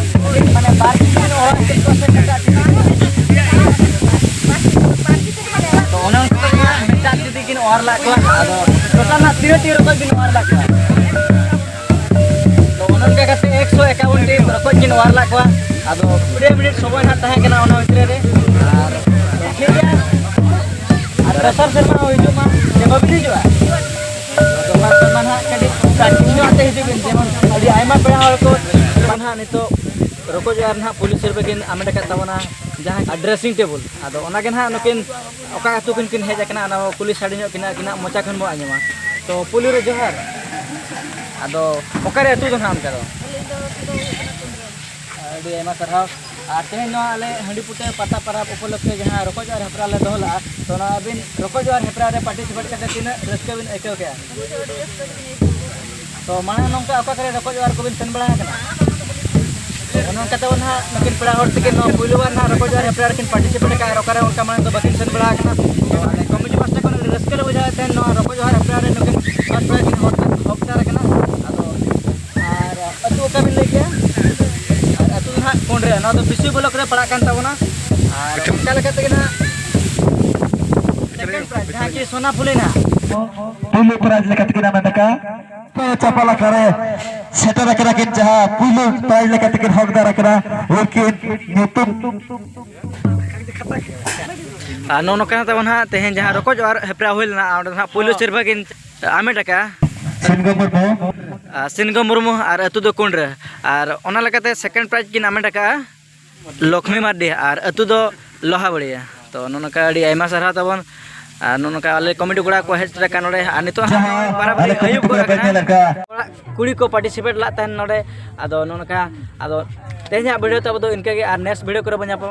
ᱢᱟᱱᱮ ᱵᱟᱨ ᱴᱤᱢ ᱵᱤᱱ ᱚᱣᱟᱨ ᱠᱮᱫ ᱠᱚᱣᱟ ᱥᱮ ᱢᱤᱫᱴᱟᱝ ᱴᱤᱢ? ᱛᱚ ᱚᱱᱮ ᱚᱱᱠᱟ ᱜᱮ ᱢᱤᱫᱴᱟᱝ ᱡᱩᱫᱤ ᱠᱤᱱ ᱚᱣᱟᱨ ᱞᱟᱜ ᱠᱚᱣᱟ, ᱟᱫᱚ ᱴᱳᱴᱟᱞ ᱨᱮᱱᱟᱜ ᱛᱤᱱᱟᱹᱜ ᱴᱤᱢ ᱨᱚᱠᱚᱡ ᱵᱤᱱ ᱚᱣᱟᱨ ᱞᱟᱜ ᱠᱚᱣᱟ? ᱛᱚ ᱚᱱᱮ ᱚᱱᱠᱟ ᱠᱟᱛᱮ ᱮᱠᱥᱚ ᱮᱠᱟᱣᱚᱱ ᱴᱤᱢ ᱨᱚᱠᱚᱡ ᱠᱤᱱ ᱚᱣᱟᱨ ᱞᱟᱜ ᱠᱚᱣᱟ᱾ ᱟᱫᱚ ᱠᱩᱲᱤ ᱢᱤᱱᱤᱴ ᱥᱚᱢᱚᱭ ᱱᱟᱦᱟᱜ ᱛᱟᱦᱮᱸ ᱠᱟᱱᱟ ᱚᱱᱟ ᱵᱷᱤᱛᱨᱤ ᱨᱮ᱾ ᱟᱨ ᱴᱷᱤᱠ ᱜᱮᱭᱟ, ᱟᱨ ᱫᱚᱥᱟᱨ ᱥᱮᱨᱢᱟ ᱦᱚᱸ ᱦᱤᱡᱩᱜ ᱢᱟ, ᱥᱮ ᱵᱟᱵᱤᱱ ᱦᱤᱡᱩᱜᱼᱟ? ᱫᱚᱥᱟᱨ ᱥᱮᱨᱢᱟ ᱱᱟᱦᱟᱜ ᱠᱟᱹᱴᱤᱡ practice ᱧᱚᱜ ᱟᱛᱮ ᱦᱤᱡᱩᱜ ᱵᱤᱱ, ᱡᱮᱢᱚᱱ ᱟᱹᱰᱤ ᱟᱭᱢᱟ ᱯᱮᱲᱟ ᱦᱚᱲ ᱠᱚ ᱱᱟᱦᱟᱜ ᱱᱤᱛᱚᱜ ᱨᱚᱠᱚᱡ ᱟᱨ ᱱᱟᱦᱟᱜ ᱯᱩᱭᱞᱩ ᱥᱤᱨᱯᱟᱹ ᱠᱤᱱ ᱟᱢᱮᱴ ᱟᱠᱟᱫ ᱛᱟᱵᱚᱱᱟ, ᱡᱟᱦᱟᱸ dressing table᱾ ᱟᱫᱚ ᱚᱱᱟᱜᱮ ᱱᱟᱦᱟᱜ ᱱᱩᱠᱤᱱ ᱚᱠᱟ ᱟᱹᱛᱩ ᱠᱷᱚᱱ ᱠᱤᱱ ᱦᱮᱡ ᱟᱠᱟᱱᱟ, ᱚᱱᱟ ᱠᱩᱞᱤ ᱥᱟᱰᱮ ᱧᱚᱜ ᱠᱤᱱᱟ, ᱟᱹᱠᱤᱱᱟᱜ ᱢᱚᱪᱟ ᱠᱷᱚᱱ ᱵᱚᱱ ᱟᱸᱡᱚᱢᱟ᱾ ᱛᱚ ᱯᱩᱭᱞᱩ ᱨᱮ ᱡᱚᱦᱟᱨ᱾ ᱟᱫᱚ ᱚᱠᱟᱨᱮ ᱟᱹᱛᱩ ᱫᱚ ᱱᱟᱦᱟᱜ ᱚᱱᱠᱟ ᱫᱚ? ᱟᱹᱰᱤ ᱟᱭᱢᱟ ᱥᱟᱨᱦᱟᱣ᱾ ᱟᱨ ᱛᱮᱦᱮᱧ ᱱᱚᱣᱟ ᱟᱞᱮ ᱦᱟᱺᱰᱤ ᱯᱩᱴᱟᱹ ᱯᱟᱛᱟ ᱯᱚᱨᱚᱵᱽ ᱩᱯᱚᱞᱚᱠᱠᱷᱮ ᱡᱟᱦᱟᱸ ᱨᱚᱠᱚᱡ ᱟᱨ ᱦᱮᱯᱨᱟᱣ ᱞᱮ ᱫᱚᱦᱚ ᱞᱮᱫᱼᱟ, ᱛᱚ ᱱᱚᱣᱟ ᱟᱹᱵᱤᱱ ᱨᱚᱠᱚᱡ ᱟᱨ ᱦᱮᱯᱨᱟᱣ ᱨᱮ participate ᱠᱟᱛᱮ ᱛᱤᱱᱟᱹᱜ ᱨᱟᱹᱥᱠᱟᱹ ᱵᱤᱱ ᱟᱹᱭᱠᱟᱹᱣ ᱠᱮᱫᱼᱟ? ᱛᱚ ᱢᱟᱲᱟᱝ ᱱᱚᱝᱠᱟ ᱚᱠᱟ ᱠᱚᱨᱮ ᱨᱚᱠᱚᱡ ᱚᱣᱟᱨ ᱠᱚᱵᱤᱱ ᱥᱮᱱ ᱵᱟᱲᱟ ᱟᱠᱟᱱᱟ? ᱛᱚ ᱚᱱᱮ ᱚᱱᱠᱟ ᱛᱮᱵᱚᱱ ᱱᱟᱦᱟᱜ ᱱᱩᱠᱤᱱ ᱯᱮᱲᱟ ᱦᱚᱲ ᱛᱟᱹᱠᱤᱱ ᱱᱚᱣᱟ ᱯᱩᱭᱞᱩ ᱵᱟᱨ ᱱᱟᱦᱟᱜ ᱨᱚᱠᱚᱡ ᱚᱣᱟᱨ ᱦᱮᱯᱨᱟᱣ ᱨᱮᱠᱤᱱ participate ᱟᱠᱟᱫᱼᱟ ᱟᱨ ᱚᱠᱟᱨᱮ ᱚᱱᱠᱟ ᱢᱟᱲᱟᱝ ᱫᱚ ᱵᱟᱹᱠᱤᱱ ᱥᱮᱱ ᱵᱟᱲᱟ ᱟᱠᱟᱱᱟ᱾ ᱛᱚ ᱟᱞᱮ ᱠᱚᱢᱤᱴᱤ ᱯᱟᱥᱴᱟ ᱠᱷᱚᱱ ᱟᱹᱰᱤ ᱨᱟᱹᱥᱠᱟᱹ ᱞᱮ ᱵᱩᱡᱷᱟᱹᱣᱮᱫ ᱛᱟᱦᱮᱸᱫ ᱱᱚᱣᱟ ᱨᱚᱠᱚᱡ ᱚᱣᱟᱨ ᱦᱮᱯᱨᱟᱣ ᱨᱮ ᱱᱩᱠᱤᱱ first prize ᱠᱤᱱ ᱦᱚᱠᱫᱟᱨ ᱟᱠᱟᱱᱟ᱾ ᱟᱫᱚ ᱟᱨ ᱟᱹᱛᱩ ᱚᱠᱟ ᱵᱤᱱ ᱞᱟᱹᱭ ᱠᱮᱜᱼᱟ? ᱟᱨ ᱟᱹᱛᱩ ᱫᱚ ᱱᱟᱦᱟᱜ ᱠᱚᱸᱰᱨᱮ, ᱱᱚᱣᱟ ᱫᱚ ᱵᱤᱥᱩᱭ ᱵᱞᱚᱠ ᱨᱮ ᱯᱟᱲᱟᱜ ᱠᱟᱱ ᱛᱟᱵᱚᱱᱟ᱾ ᱟᱨ ᱚᱱᱠᱟ ᱞᱮᱠᱟ ᱛᱮᱜᱮ ᱱᱟᱦᱟᱜ second prize, ᱡᱟᱦᱟᱸ ᱠᱤ ᱥᱳᱱᱟ ᱯᱷᱩᱞᱤ ᱱᱟᱦᱟᱜ᱾ ᱯᱩᱭᱞᱩ prize ᱞᱮᱠᱟ ᱛᱮᱜᱮ ᱱᱟᱦᱟᱜ ᱢᱮᱱ ᱟᱠᱟᱫ ᱪᱟᱯᱟᱞ ᱟᱠᱷᱲᱟ ᱨᱮ ᱥᱮᱴᱮᱨ ᱟᱠᱟᱱᱟ ᱠᱤᱱ, ᱡᱟᱦᱟᱸ ᱯᱩᱭᱞᱩ prize ᱞᱮᱠᱟ ᱛᱮᱠᱤᱱ ᱦᱚᱠᱫᱟᱨ ᱟᱠᱟᱱᱟ, ᱩᱱᱠᱤᱱ ᱧᱩᱛᱩᱢ᱾ ᱟᱨ ᱱᱚᱜᱼᱚ ᱱᱚᱝᱠᱟ ᱛᱟᱵᱚᱱ ᱦᱟᱸᱜ ᱛᱮᱦᱮᱧ ᱡᱟᱦᱟᱸ ᱨᱚᱠᱚᱡ ᱚᱣᱟᱨ ᱦᱮᱯᱨᱟᱣ ᱦᱩᱭ ᱞᱮᱱᱟ, ᱚᱸᱰᱮ ᱫᱚ ᱦᱟᱸᱜ ᱯᱩᱭᱞᱩ ᱥᱤᱨᱯᱟᱹ ᱠᱤᱱ ᱟᱢᱮᱴ ᱟᱠᱟᱫᱼᱟ᱾ ᱥᱤᱱᱜᱚ ᱢᱩᱨᱢᱩ᱾ ᱟᱨ ᱥᱤᱱᱜᱚ ᱢᱩᱨᱢᱩ ᱟᱨ ᱟᱹᱛᱩ ᱫᱚ ᱠᱩᱸᱰᱨᱟᱹ᱾ ᱟᱨ ᱚᱱᱟ ᱞᱮᱠᱟᱛᱮ second prize ᱠᱤᱱ ᱟᱢᱮᱴ ᱟᱠᱟᱫᱼᱟ ᱞᱚᱠᱷᱢᱤ ᱢᱟᱨᱰᱤ ᱟᱨ ᱟᱹᱛᱩ ᱫᱚ ᱞᱳᱦᱟᱵᱟᱲᱤᱭᱟ᱾ ᱛᱚ ᱱᱚᱜᱼᱚ ᱱᱚᱝᱠᱟ ᱟᱹᱰᱤ ᱟᱭᱢᱟ ᱥᱟᱨᱦᱟᱣ ᱛᱟᱵᱚᱱ᱾ ᱟᱨ ᱱᱚᱜᱼᱚ ᱱᱚᱝᱠᱟ ᱟᱞᱮ ᱠᱚᱢᱤᱴᱤ ᱠᱚᱲᱟ ᱠᱚ ᱦᱮᱡ ᱥᱮᱴᱮᱨ ᱟᱠᱟᱱ ᱱᱚᱰᱮ, ᱟᱨ ᱱᱤᱛᱚᱜ ᱦᱟᱸᱜ ᱱᱚᱜᱼᱚᱭ ᱵᱟᱨᱟᱵᱟᱨᱤ ᱟᱹᱭᱩᱵ ᱜᱚᱫ ᱟᱠᱟᱱᱟ᱾ ᱠᱚᱲᱟ ᱠᱩᱲᱤ ᱠᱚ ᱯᱟᱨᱴᱤᱥᱤᱯᱮᱴ ᱞᱟᱜ ᱛᱟᱦᱮᱱ ᱱᱚᱰᱮ᱾ ᱟᱫᱚ ᱱᱚᱜᱼᱚ ᱱᱚᱝᱠᱟ, ᱟᱫᱚ ᱛᱮᱦᱮᱧᱟᱜ ᱵᱷᱤᱰᱤᱭᱳ ᱛᱟᱵᱚ ᱫᱚ ᱤᱱᱠᱟᱹ ᱜᱮ, ᱟᱨ ᱱᱮᱠᱥᱴ ᱵᱷᱤᱰᱤᱭᱳ ᱠᱚᱨᱮ ᱵᱚᱱ ᱧᱟᱯᱟᱢᱟ᱾